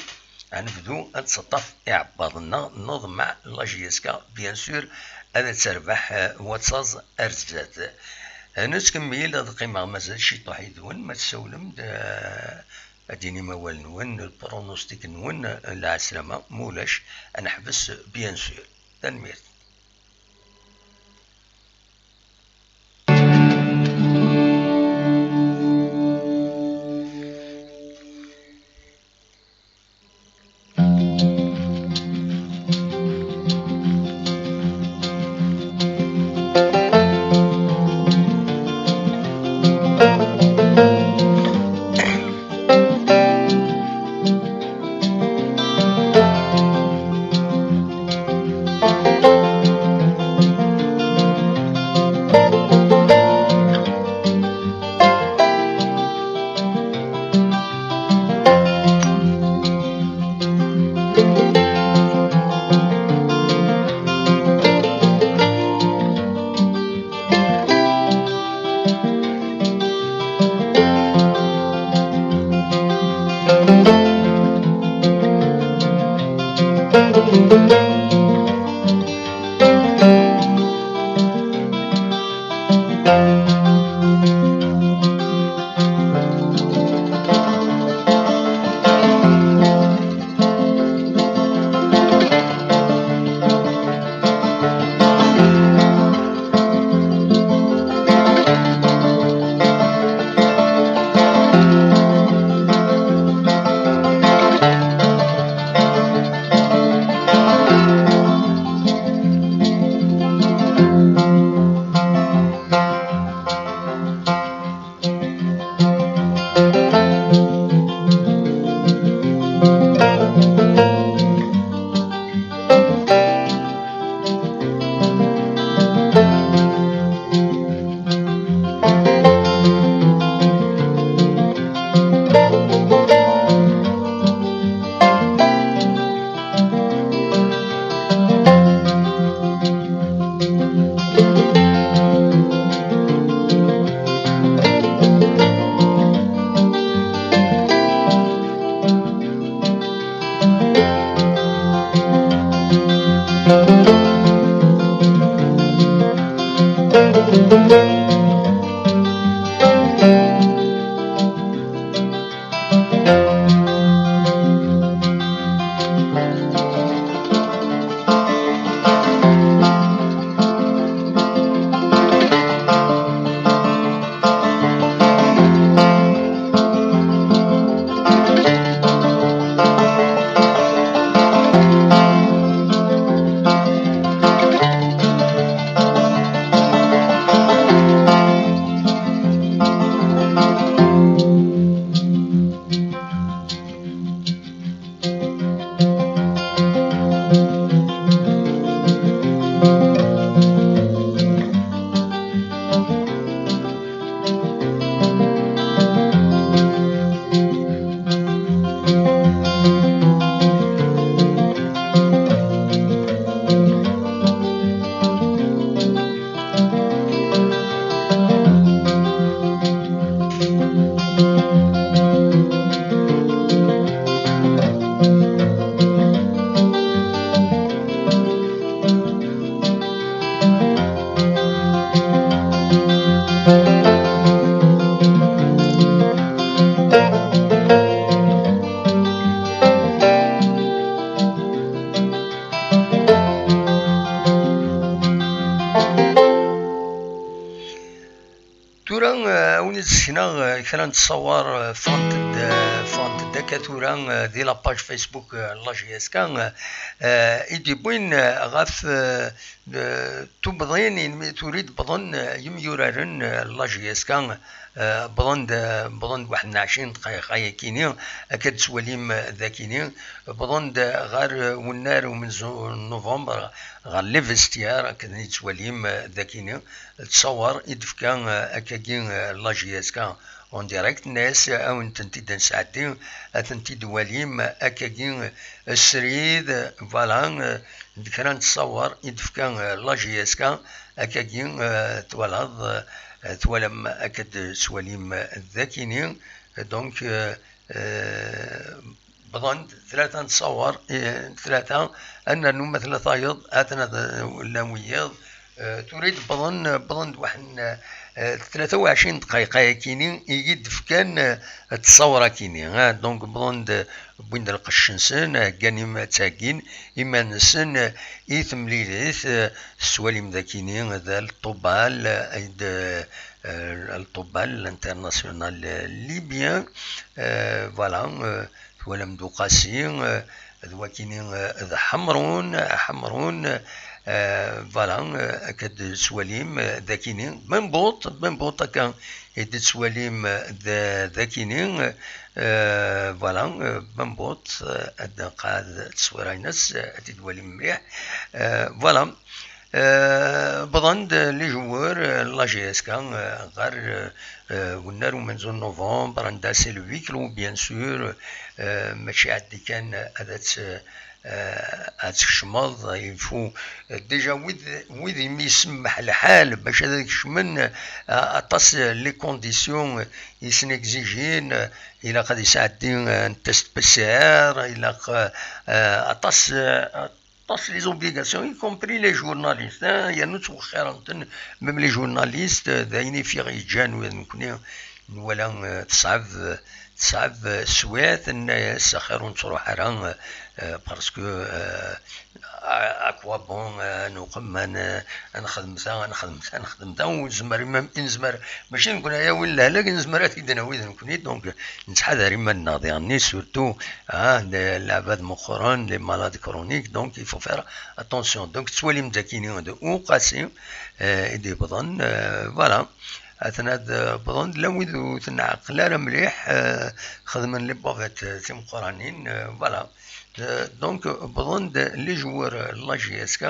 Ad nebdu ad nettaṭṭaf iɛebbaḍ-nneɣ, neḍmeɛ la J S K, bien sûr, ad terbeḥ, euh, wa d taẓ ar zdat. Euh, nettkemmil, ad qqimeɣ mazal ciṭuḥ yid-wen, ma tsawlem-d, euh, ad d-tinim awal-nwen, le pronostic-nwen, lɛeslama, ma ulac, ad neḥbes, bien sûr. Tanemmirt. Dinna, eh, kra n ttṣawar, eh, ffɣent-d, eh, ffɣent-d akka tura, eh, di la page Facebook, eh, n la J S K, eh, eh, i d-yewwin, eh, ɣef, eh, eh, tubbḍin inmi tura i d-wwḍen, eh, yimyuraren, eh, n la J S K, eh, wwḍen-d, eh, wwḍen-d waḥed n ɛecrin dqayeq ayakini, akka d-tettwalim, eh, dakini, wwḍen-d, eh, ɣer, eh, wennar umenzu n novembre, ɣer les vestiaires, akken i d-tettwalim, eh, dakini. Ttṣawar i d-tefka, eh, akkagi, eh, la J S K en direct, tenna-yas, eh, a wen-tent-id-nesɛeddi, a tent-id-twalim, eh, akkagi, eh, srid, eh, voilà, eh, d kra n ttṣawar i d-tefka, eh, la J S K, akkagi, eh, twalaḍ, eh, twalam akka d-tettwalim, eh, dakini, donc, eh, eh, wwḍen-d tlata n ttṣawar, eh, tlata, ad nernu ma tella tayeḍ, ad tnaḍ, eh, llan wiyiḍ, eh, tura i d-wwḍen, wwḍen-d waḥed n, eh, tlata u ɛecrin dqayeq ayakini i yi-d-fkan, eh, ttṣawar akini, ah, donc wwḍen-d, wwin-d lqecc-nsen, eh, heggan im-, ttheggin iman-nsen, eh, i temlilit, eh, s ttwalim dakini, d lṭubal, eh, d, eh, lṭubal, l'international, eh, libyen, eh, voilà, eh, twalam d uqasi, eh, d wakini, eh, d ḥemrun, ḥemrun, eh, voilà, eh, akka d-tettwalim, eh, dakini, même bout, même bout akka i d-tettwalim, eh, d-, dakini, eh, voilà, eh, même bout, eh, ad nqad tteswira-ines, eh, ad t-id-twalim mliḥ, eh, voilà. Eh, wwḍen-d les joueurs, eh, n la J S K, eh, ɣer, eh, eh, wennar umenzu n novembre, anda c'est le huis clos, bien sûr, eh, mačči ɛeddi kan ad tt-, eh, ad tkecmeḍ, il faut, eh, déjà wid, wid imi isemmeḥ lḥal bac ad kecmen, eh, aṭas, eh, les conditions, eh, i sen-exigin, eh, ilaq ad yesɛeddi, eh, un test P C R, ilaq, eh, aṭas, eh, aṭas les obligations, y compris les journalistes, hein, yernu ttwexxiren-ten, même les journalistes, d ayen i fiɣ yeǧǧan ula d nekkni nwala, eh, teṣɛeb, teṣɛeb, eh, swiɛt, nenna-yas axir ur nettruḥ ara, eh, parce que, eh, à, à quoi bon, eh, ad nuqem, ad n-, ad nexdem ta, ad nexdem ta, ad nexdem ta, ur nezmer, i nezmer, mačči d nekkni ara yawin lehlak, nezmer ad t-id-nawi d nekkni, donc nettḥadar iman-nneɣ diɣenni, surtout, ah, le-, leɛbad meqqren, les malades chroniques, donc il faut faire attention. Donc tettwalim-d akini d uqasi, eh, i d-yewwḍen, eh, voilà. Aten-a d-, wwḍen-d llan wid ur t-neɛqel ara mliḥ, eh, xedmen les bavettes, eh, timeqqranin, eh, voilà. Eh, donc, wwḍen-d les joueurs, eh, n la J S K,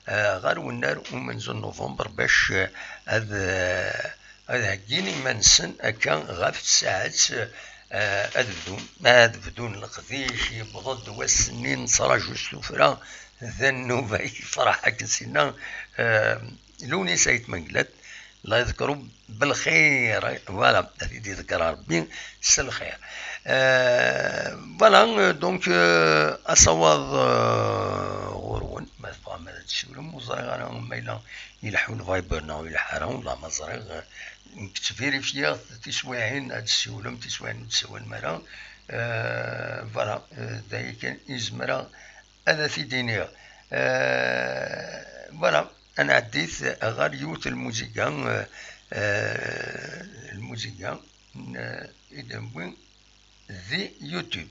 eh, ɣer wennar umenzu n novembre bac, eh, ad, eh, ad heggin iman-nsen akka ɣef tsaɛet, eh, ad bdun, ad bdun leqdic, yewweḍ-d wass-nni nettraǧu s tuffra, d nnuba yefreḥ akken sinna, eh, Lewnis Ayt Mengellat, la yeḍkru belxir, voilà, ad t-id-iḍker Rebbi s lxir. Eh, voilà, donc, eh, asawaḍ, eh, ɣur-wen, ma tebɣam ad tessiwlem, ur ẓriɣ ara ma yella ileḥḥu le Viber neɣ ur ileḥḥu ara, wellah ma ẓriɣ, eh, nekk ttverifyiɣ tiswiɛin ad d-tessiwlem, tiswiɛin ur d-tessawalem ara. Eh, voilà, eh, d aya kan i zemreɣ ad t-id-iniɣ. Eh, voilà, ad nɛeddit ɣer yiwet n lmuziga, eh, eh, lmuziga n, eh, i d-newwi di YouTube.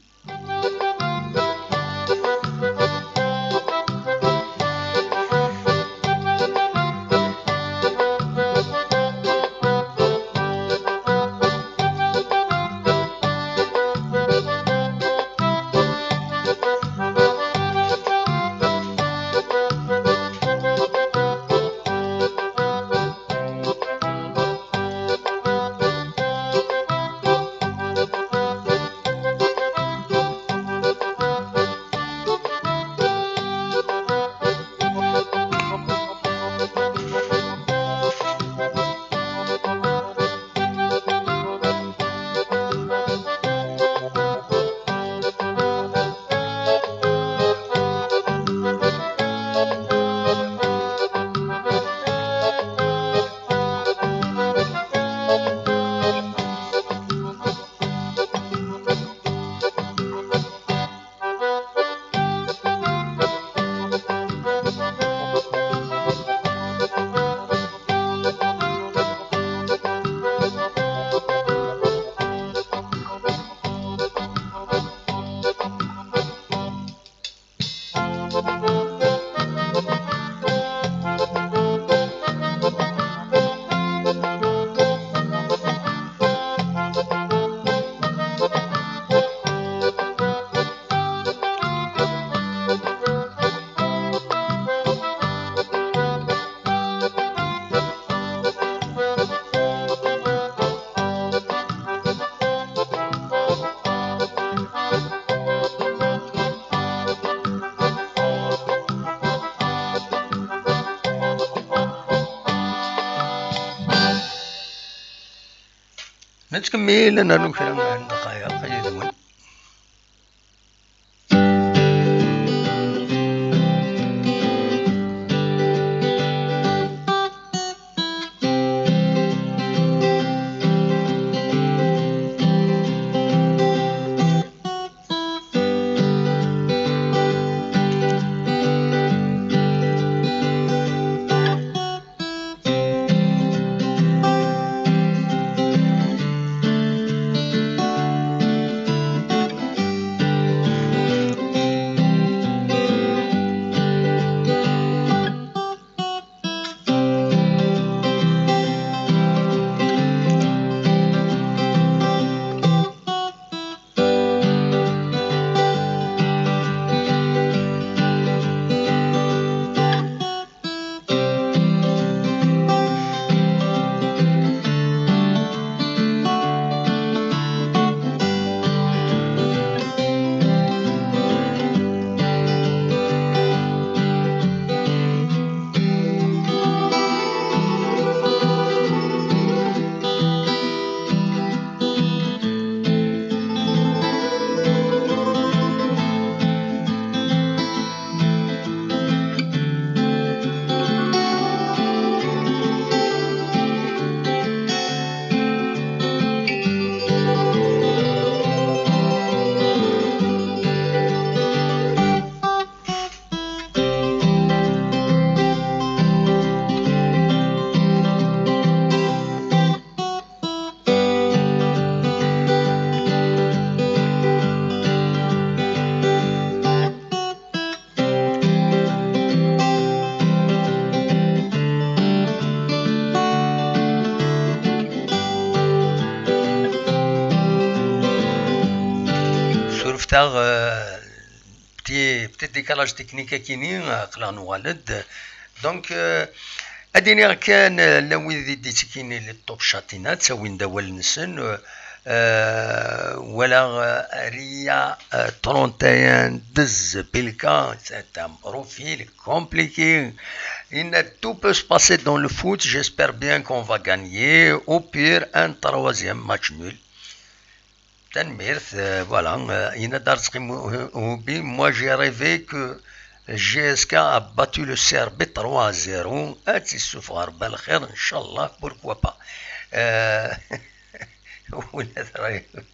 Nettkemmil ad nernu kra n ddqayeq yid-wen. Surfet-aɣ, euh, petit, petit décalage technique akini, aql-aɣ nuɣal-d. Donc, euh, ad iniɣ kan, euh, la wid i d-ittekkin i les top chatina, ttawin-d awal-nsen, euh, euh, walaɣ, euh, Ria, euh, trente et un Dez Bilka, c'est un profil compliqué. Il a tout peut se passer dans le foot, j'espère bien qu'on va gagner, au pire un troisième match nul. Tanemmirt, euh, voilà, euh, yenna-d Arezqi Mu-, Hubi, moi j'ai rêvé que J S K a battu le C R B trois à zéro. Ad tt-issufeɣ Rebbi lxir, inchallah, pourquoi pas. Euh, win ad rêve.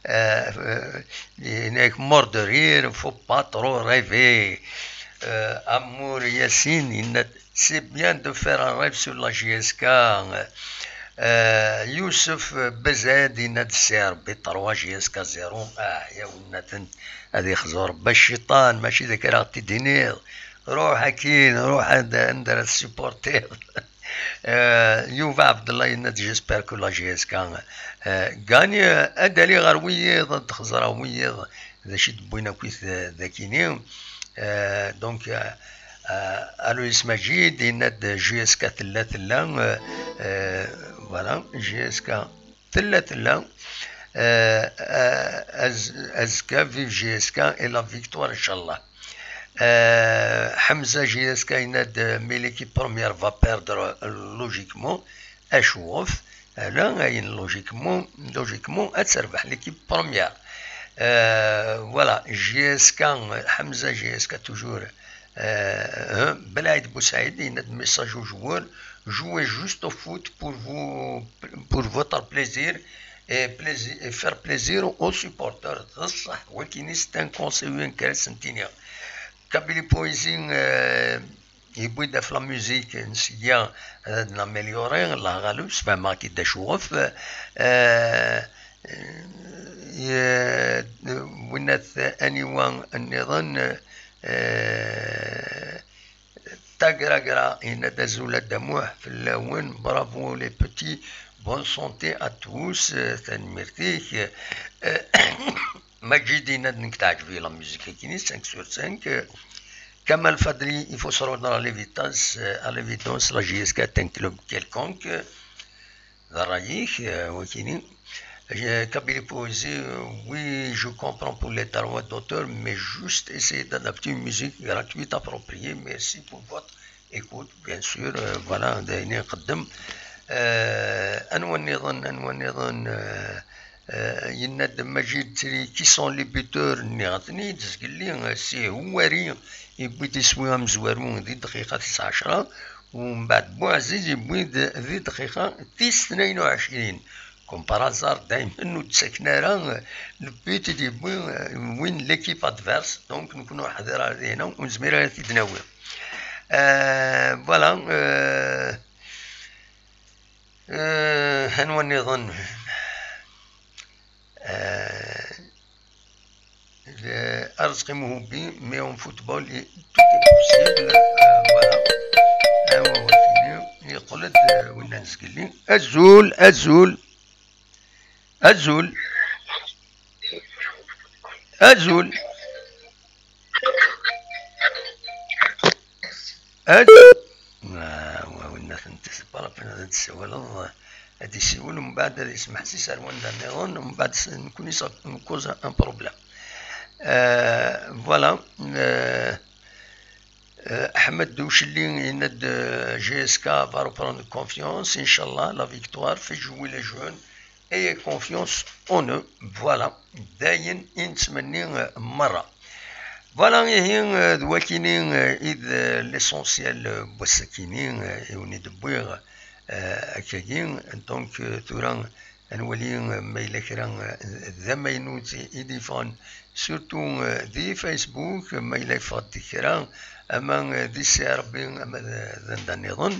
Euh, euh, yenna-k mort de rire, faut pas trop rêver. Euh, Amour Yassine, yenna-d, c'est bien de faire un rêve sur la J S K. Euh, Youssouf, euh, B Z, yenna-d C R B trois, J S K zéro. Ah, ya winnat-n, ad ixzu Rebbi cciṭan, mačči d akka ara ɣ-t-id-tiniḍ. Ruḥ akkin, ruḥ anda, anda ara tsupportiḍ. Euh, Yuba Abdallah yenna-d, j'espère que la J S K, euh, gagne. Euh, ad d-aliɣ ɣer wiyiḍ, ad d-xeẓreɣ wiyiḍ d acu i d-wwin akkit, euh, d akini. Euh, donc, euh, euh, Aloïs Majid yenna-d J S K tella, tella, euh, euh, voilà, J S K tella, tella. Euh, euh, az-, azekka, vive J S K et la victoire, inchallah. Euh, Hamza J S K yenna-d, mais l'équipe première va perdre, euh, logiquement. Acuɣef? Ala, ayen logiquement, logiquement, ad terbeḥ l'équipe première. Euh, voilà, J S K, Hamza J S K toujours. Euh, hein, Belaïd Boussaïd, il a un message aux joueurs, jouez juste au foot pour vous, pour votre plaisir et plaisir, et faire plaisir aux supporters. D ṣṣeḥ, wagini c'est un conseil, un kras n tini. Kabylie Poésie, euh, yewwi-d ɣef la musique n sya ad n-améliorer, Allah ɣaleb, sfehmeɣ-k-id acuɣef. Euh, ye-, winna t-, aniwa nniḍen, euh, Eh, Tagragra yenna-d: "Azul a Dda Muḥ, fell-awen, bravo les petits, bonne santé à tous." Eh, tanemmirt-ik. Eh, Majid yenna-d: "Nekk teɛǧeb-iyi la musique-agi, cinq sur cinq." Eh, Kamal Fadli: "Il faut se rendre à l'évidence, eh, à l'évidence, la J S K est un club quelconque." D ṛṛay-ik, eh, wakini. Eh, Kabylie Poésie: "Oui, je comprends pour les droits d'auteur, mais juste essayer d'adapter une musique gratuite appropriée. Merci pour votre écoute." Bien sûr, eh, voilà, d ayen i nqeddem. Eh, anwa nniḍen, anwa nniḍen, eh, eh, yenna-d Majid Tri: "Qui sont les buteurs?" Nniɣ-ten-id zgelli, eh, si Houari, yewwi-d iswi amezwaru di dqiqa tis ɛecra. Umbeɛd Buɛziz yewwi-d di dqiqa tis tnayen u ɛecrin. Comme par hasard, daymen ur d-ttaken ara le but i d-yewwi, euh, win l'équipe adverse. Donc, nekkni ur neḥḍir ara dinna, ur nezmir ara ad t-id-nawi. Euh, voilà. Euh, euh, anwa nniḍen? Euh, Arezqi Muhubi: "Mais en football, tout est possible." Euh, voilà. Awa, wakini, yeqqel-d, euh, winna n zgelli. Azul, azul. Azul. Azul. Ad, ah, wa, winna tent-, bravo, ad d-tessawaleḍ, ad d-yessiwel, umbeɛd ad yesmeḥsis ar wanda nniḍen, umbeɛd s-, nekkni s-, nkuẓ un problème. Euh, voilà. Euh, euh, Ahmed Doucheli yenna-d, euh, J S K va reprendre confiance, Inch'Allah, la victoire, fait jouer les jeunes, ayez confiance en eux. Voilà, d ayen i nettmenni, euh, merra. Voilà, ihi, euh, d wakini, euh, i d, euh, l'essentiel, euh, n wass-akini, euh, i wen-id-wwiɣ, euh, akkagi. Donc, euh, tura ad nwali, euh, ma yella kra, euh, d amaynut i d-yeffɣen, surtout, euh, di Facebook, ma yella yeffeɣ-d kra, ama, euh, di Si Ṛebbi, ama d, d anda nniḍen,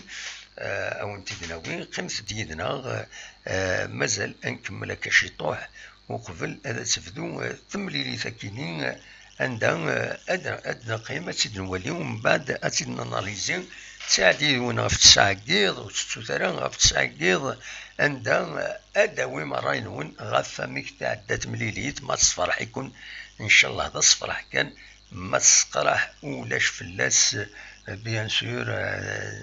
euh, a wen-t-id-nawi, qqimet-d yid-neɣ, euh, euh, mazal ad nkemmel akka ciṭuḥ, uqbel ad tebdu, eh, temlilit akini, eh, anda, eh, ad, ad neqqim, ad tt-id-nwali, umbeɛd ad tt-id-nanalizi. Ttɛeddi yid-wen ɣef tesɛa n yiḍ, ur tettut ara ɣef tesɛa n yiḍ, anda, eh, ad d-tawim ṛṛay-nwen ɣef wamek tɛedda temlilit, ma tessefṛeḥ-iken, ncallah d asefṛeḥ kan, ma tesseqraḥ ulac fell-as, eh, bien sûr, eh,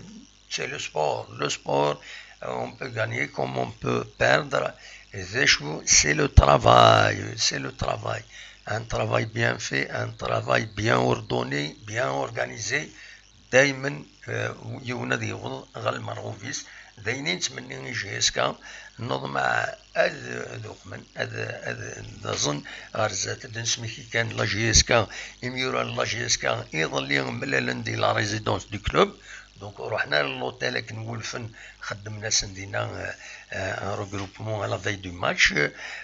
C'est le sport. Le sport, euh, on peut gagner comme on peut perdre. Et c'est chou-, c'est le travail. C'est le travail. Un travail bien fait, un travail bien ordonné, bien organisé. دايما, euh, yiwen ad yewweḍ ɣer lmerɣub-is. D ayen i nettmenni i J S K. Neḍmeɛ ad, ad uqmen, ad, ad ẓen ɣer zdat, ad nesmekti kan la J S K, imyura n la J S K iḍelli mlalen di la résidence du club. Donc, ruḥen ar l'hôtel akken wulfen, xeddmen-asen dinna, euh, euh, un regroupement à la veille du match.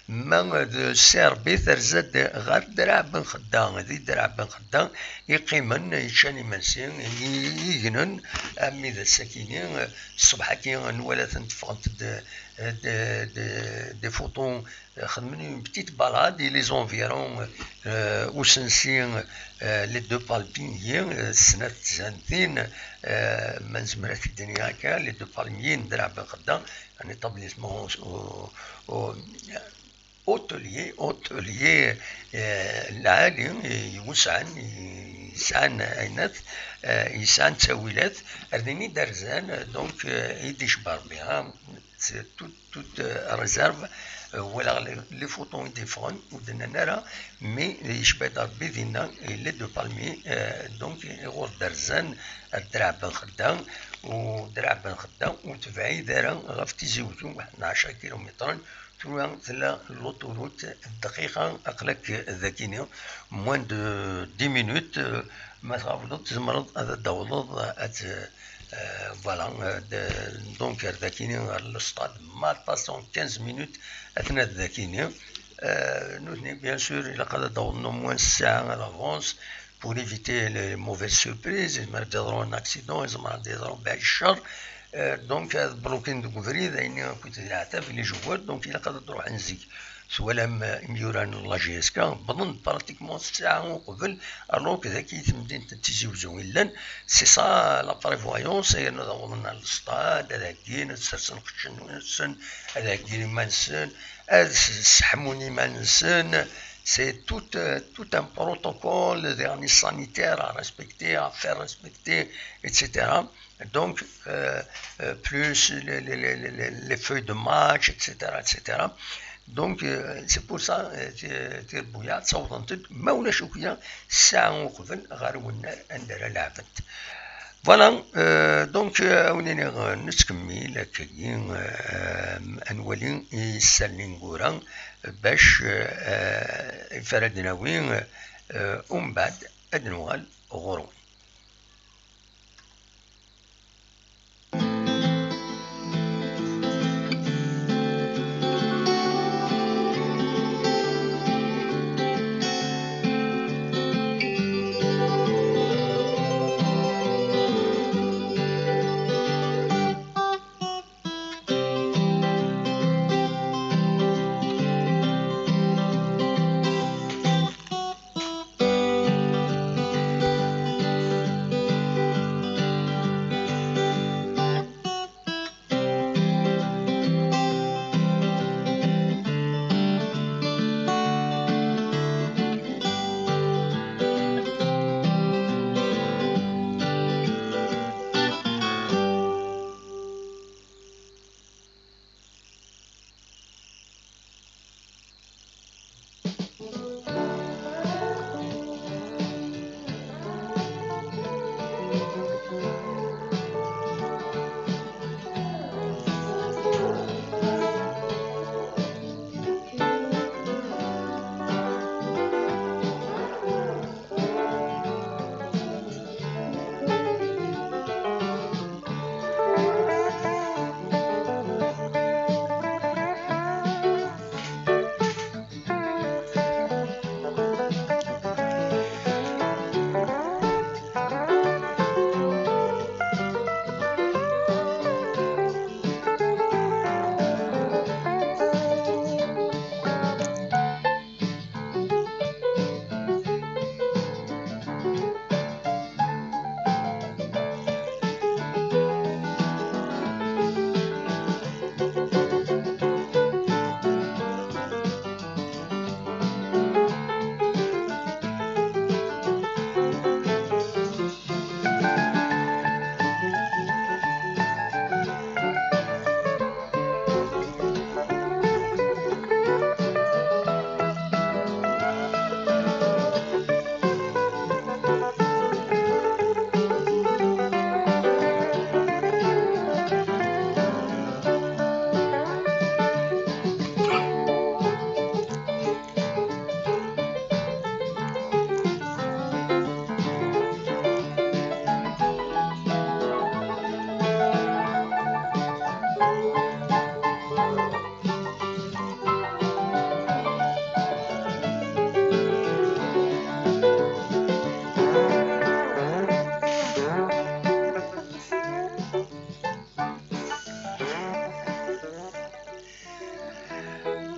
Ma d C R B terza-d ɣer Draɛ Ben Xedda, di Draɛ Ben Xedda i qqimen, i ččan imensi, i, i gnen, armi d ass-akini, euh, ṣṣbeḥ-agi nwala-tent ffɣent-d, euh, de, de, des photos xedmen une petite balade i les environs, euh, usensi, euh, les deux palmiers, euh, snat tzantin, euh, ma nezmer ad t-id-nini akka, les deux palmiers n Draɛ Ben Xedda, un établissement au, au, au, hôtelier, hôtelier, euh, lɛali, yewsɛen, yesɛan ayennat, euh, yesɛan ttawilat, ar din i d-rzan, donc, euh, i d-icebba Rebbi, ha. C'est tout, toute, euh, réserve. Euh, voilà les, les photos i d-yeffɣen, ur d-nnan ara, mais yecba-d Rebbi dinna, les deux palmiers, euh, donc, ɣur d-rzan, Draɛ Ben Xedda, u Draɛ Ben Xedda ur tebɛid ara ɣef Tizi Wezzu, waḥed n ɛecra kilumitren, tura tella l'autoroute, dqiqa, aql-ak dagini, moins de dix minutes, euh, ma tɣawleḍ, tzemreḍ ad d-tawḍeḍ, ad, euh, voilà, euh, de, donc, ar dakini, ɣer le stade, ma ṭṭasen quinze minutes, atna dakini. Euh, nutni, bien sûr, ilaq ad d-awḍen au moins ssaɛa à l'avance pour éviter les mauvaises surprises. Yezmer ad d-yeḍru un accident, yezmer ad d-yeḍru baɛi ccer. Euh, donc, ad blokin deg ubrid, ayen akk i d leɛtab, les joueurs, donc, ilaq ad d-ruḥen zik. Twalam, eh, imyura n la J S K wwḍen-d pratiquement ssaɛa uqbel, alors que dagi temdint n Tizi Uzzu i llan. C'est ça la prévoyance, yerna ad awḍen ar le stade, ad heggin, ad sersen iqeccen-nsen, ad heggin iman-nsen, ad s-, sseḥmun iman-nsen. C'est tout, euh, tout un protocole, des sanitaires à respecter, à faire respecter, et cetera. Donc, euh, euh, plus les, les, les, les, les feuilles de match, et cetera, et cetera. Donc, euh, c'est pour ça, euh, ti-, tirbuyaɛ ttawḍent-d, ma ulac akya, ssaɛa uqbel ɣer wennar anda ara lɛebent. Voilà, euh, donc, euh, ad wen-iniɣ, euh, nettkemmil akkagi, euh, ad nwali isallen ineggura, bac, euh, euh, ifarad nawi, euh, umbeɛd ad nuɣal ɣur-wen.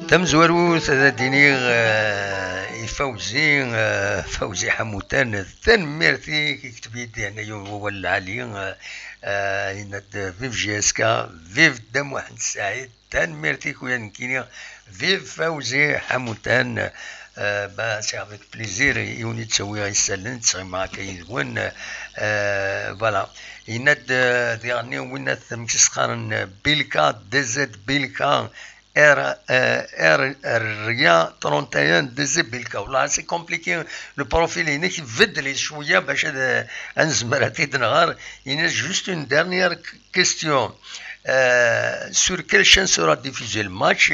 Tamezwarut, ad d-iniɣ, eh, i Fawzi, eh, Fawzi Ḥamutan, tanemmirt-ik, yekteb-iyi-d yeɛna yiwen wawal lɛali, eh, eh, yenna-d, vive J S K, vive Dda Muḥend Saɛid, tanemmirt-ik, ula d nekkini, vive Fawzi Ḥamutan, eh, bah, c'est avec plaisir i wen-id-ttawiɣ isallen, ttɣimeɣ akka yid-wen, eh, voilà. Yenna-d, eh, diɣen win amek i s-qqaren, eh, Bilka, D Z Bilka, R, eh, R, R, trente et un, D Z Bilka. Wallah, c'est compliqué. Le profil-inek ibeddel cwiya bac ad, eh, ad nezmer ad t-id-nɣer. Yenna-d juste une dernière q-, question. Euh, sur quelle chaîne sera diffusé le match?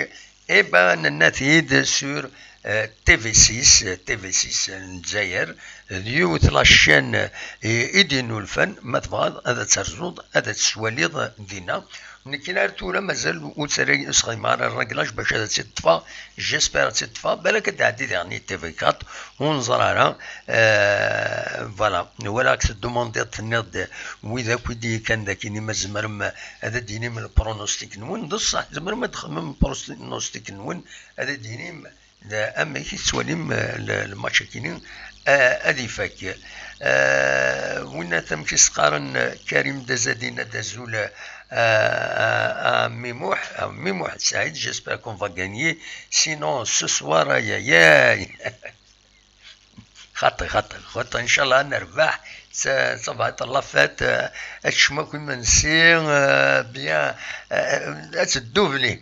Eh ben, nenna-t-id sur, euh, T V six, euh, T V six n Lezzayer, d yiwet la chaîne, euh, i, i d-yennulfan, ma tebɣiḍ ad terzuḍ, ad tettwaliḍ dinna. Nekkin ar tura mazal ur tt-sxedmeɣ ara rreglaj bac ad tt-id-ṭṭfeɣ. J'espère ad tt-id-ṭṭfeɣ, balak ad d-tɛeddi diɣen i T V quatre, ur neẓri ara. Euh, voilà, walaɣ-k teddumandiḍ, tenniḍ-d wid akk i d-yekkan dagi, ma tzemrem ad d-tinim le pronostic-nwen. D ṣṣeḥ, tzemrem ad d-txedmem le pronostic-nwen, ad d-tinim d amek i tettwalim, eh, le, le match-agi-nni, eh, ad ifak. Eh, winna amek i s-qqaren, eh, Karim Dazadin, ad azul, eh, eh, eh, Mimuḥ, eh, Mimuḥ Saïd, j'espère qu'on va gagner. Sinon, ce soir, aïe, aïe, aïe. Xaṭi, xaṭi, xaṭi, inchallah ad nerbeḥ. Ça, ça va être la fête, euh, ad teččem akk imensi, euh, bien, euh, ad teddublim.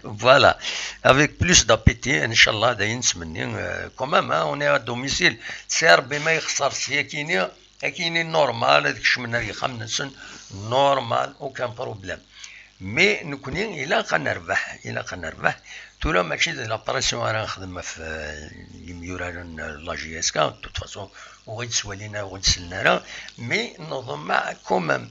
Voilà, avec plus d'appétit, inchallah, d ayen nettmenni, euh, quand même, hein, on est à domicile. Si Rebbi ma yexṣer s yakini, akini normal, ad kecmen ar yexxamen-nsen, normal, aucun problème. Mais nekkni ilaq ad nerbeḥ, ilaq ad nerbeḥ. Tura mačči d la pression ara nexdem ɣef, euh, yimyuraren n la J S K, de toute façon, ur ɣ-d-ttwalin ara, ur ɣ-d-sellen ara, mais neḍmeɛ quand même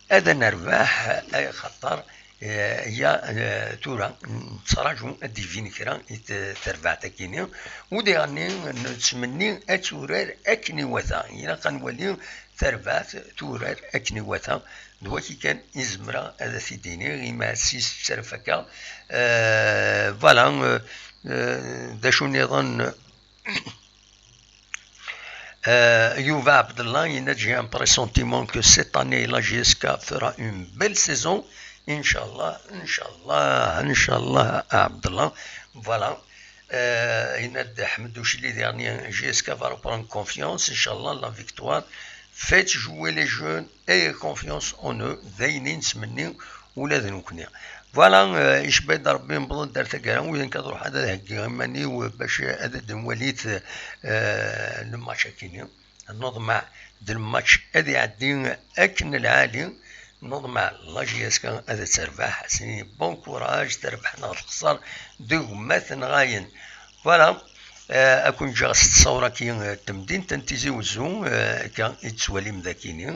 ad nerbeḥ, ay xaṭer, eh, ya, eh, tura nettraǧu ad d-ibin kra i t-, terbaɛt-agi-nni, u diɣenni nettmenni ad turar akken iwata. Ilaq ad nwali tarbaɛt turar akken iwata, d wagi kan i zemreɣ ad t-id-iniɣ, imi ass-is ttarfaka. Euh, voilà, euh, euh, d acu nniḍen? Euh, Yuba Abdallah, il a dit, j'ai un pressentiment que cette année, la J S K fera une belle saison. Inch'Allah, Inch'Allah, Inch'Allah, Abdallah. Voilà. Euh, il a dit, Ahmed Ouchili, dernier, J S K va reprendre confiance. Inch'Allah, la victoire. Faites jouer les jeunes, ayez confiance en eux. D ayen i nettmenni ula d nekkni. Voilà, euh, icba-d Rebbi, newweḍ-d ar taggara, wid nekk ad ruḥeɣ ad heggiɣ iman-iw bac ad d-nwalit, euh, le match-agi-nni. Neḍmeɛ d le match ad iɛeddi akken lɛali, neḍmeɛ la J S K ad terbeḥ, sini bon courage, terbeḥ neɣ texṣer, d gma-tneɣ ayen. Voilà, euh, ad ken-ǧǧeɣ s ttṣawra-agi, euh, n temdint n Tizi Wezzu, euh, akka i tettwalim dagini,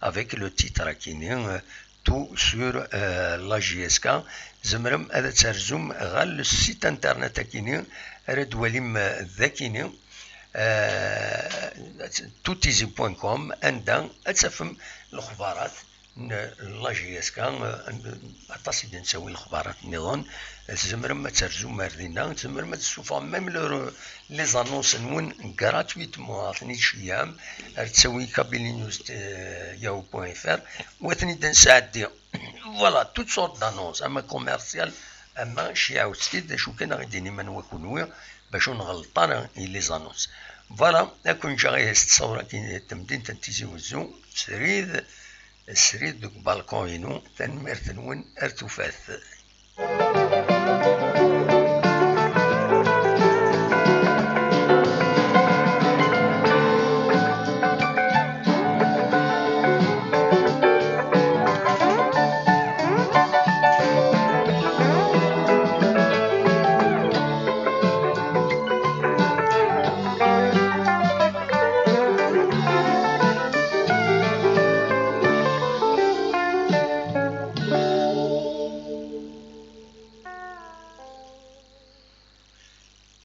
avec le titre-agi-nni, euh, tout sur, euh, la J S K. Tzemrem ad terzum ɣer le site internet-agi-nni, ara d-twalim, euh, dagini, euh, tout tizi point com, anda ad tafem lexbarat n la J S K, euh, aṭas i d-nettawi lexbarat nniḍen. Tzemrem ad terzum ar dinna, tzemrem ad tessufɣem même le, les annonces-nwen gratuitement, ad ten-id-tceyyɛem, ar ttawi kabili news, euh, yahoo point F R, u ad ten-id-nesɛeddi. Voilà, toutes sortes d'annonces, ama commercial, ama ceyɛut-t-id, d acu kan, ad ɣ-d-tinim anwa kunwi, bac ur nɣelleṭ ara i les annonces. Voilà, ad ken-ǧǧeɣ ihi s ttṣawra-agi n temdint n Tizi Wezzu, srid, srid deg ubalkun-inu. Tanemmirt-nwen, ar tufat.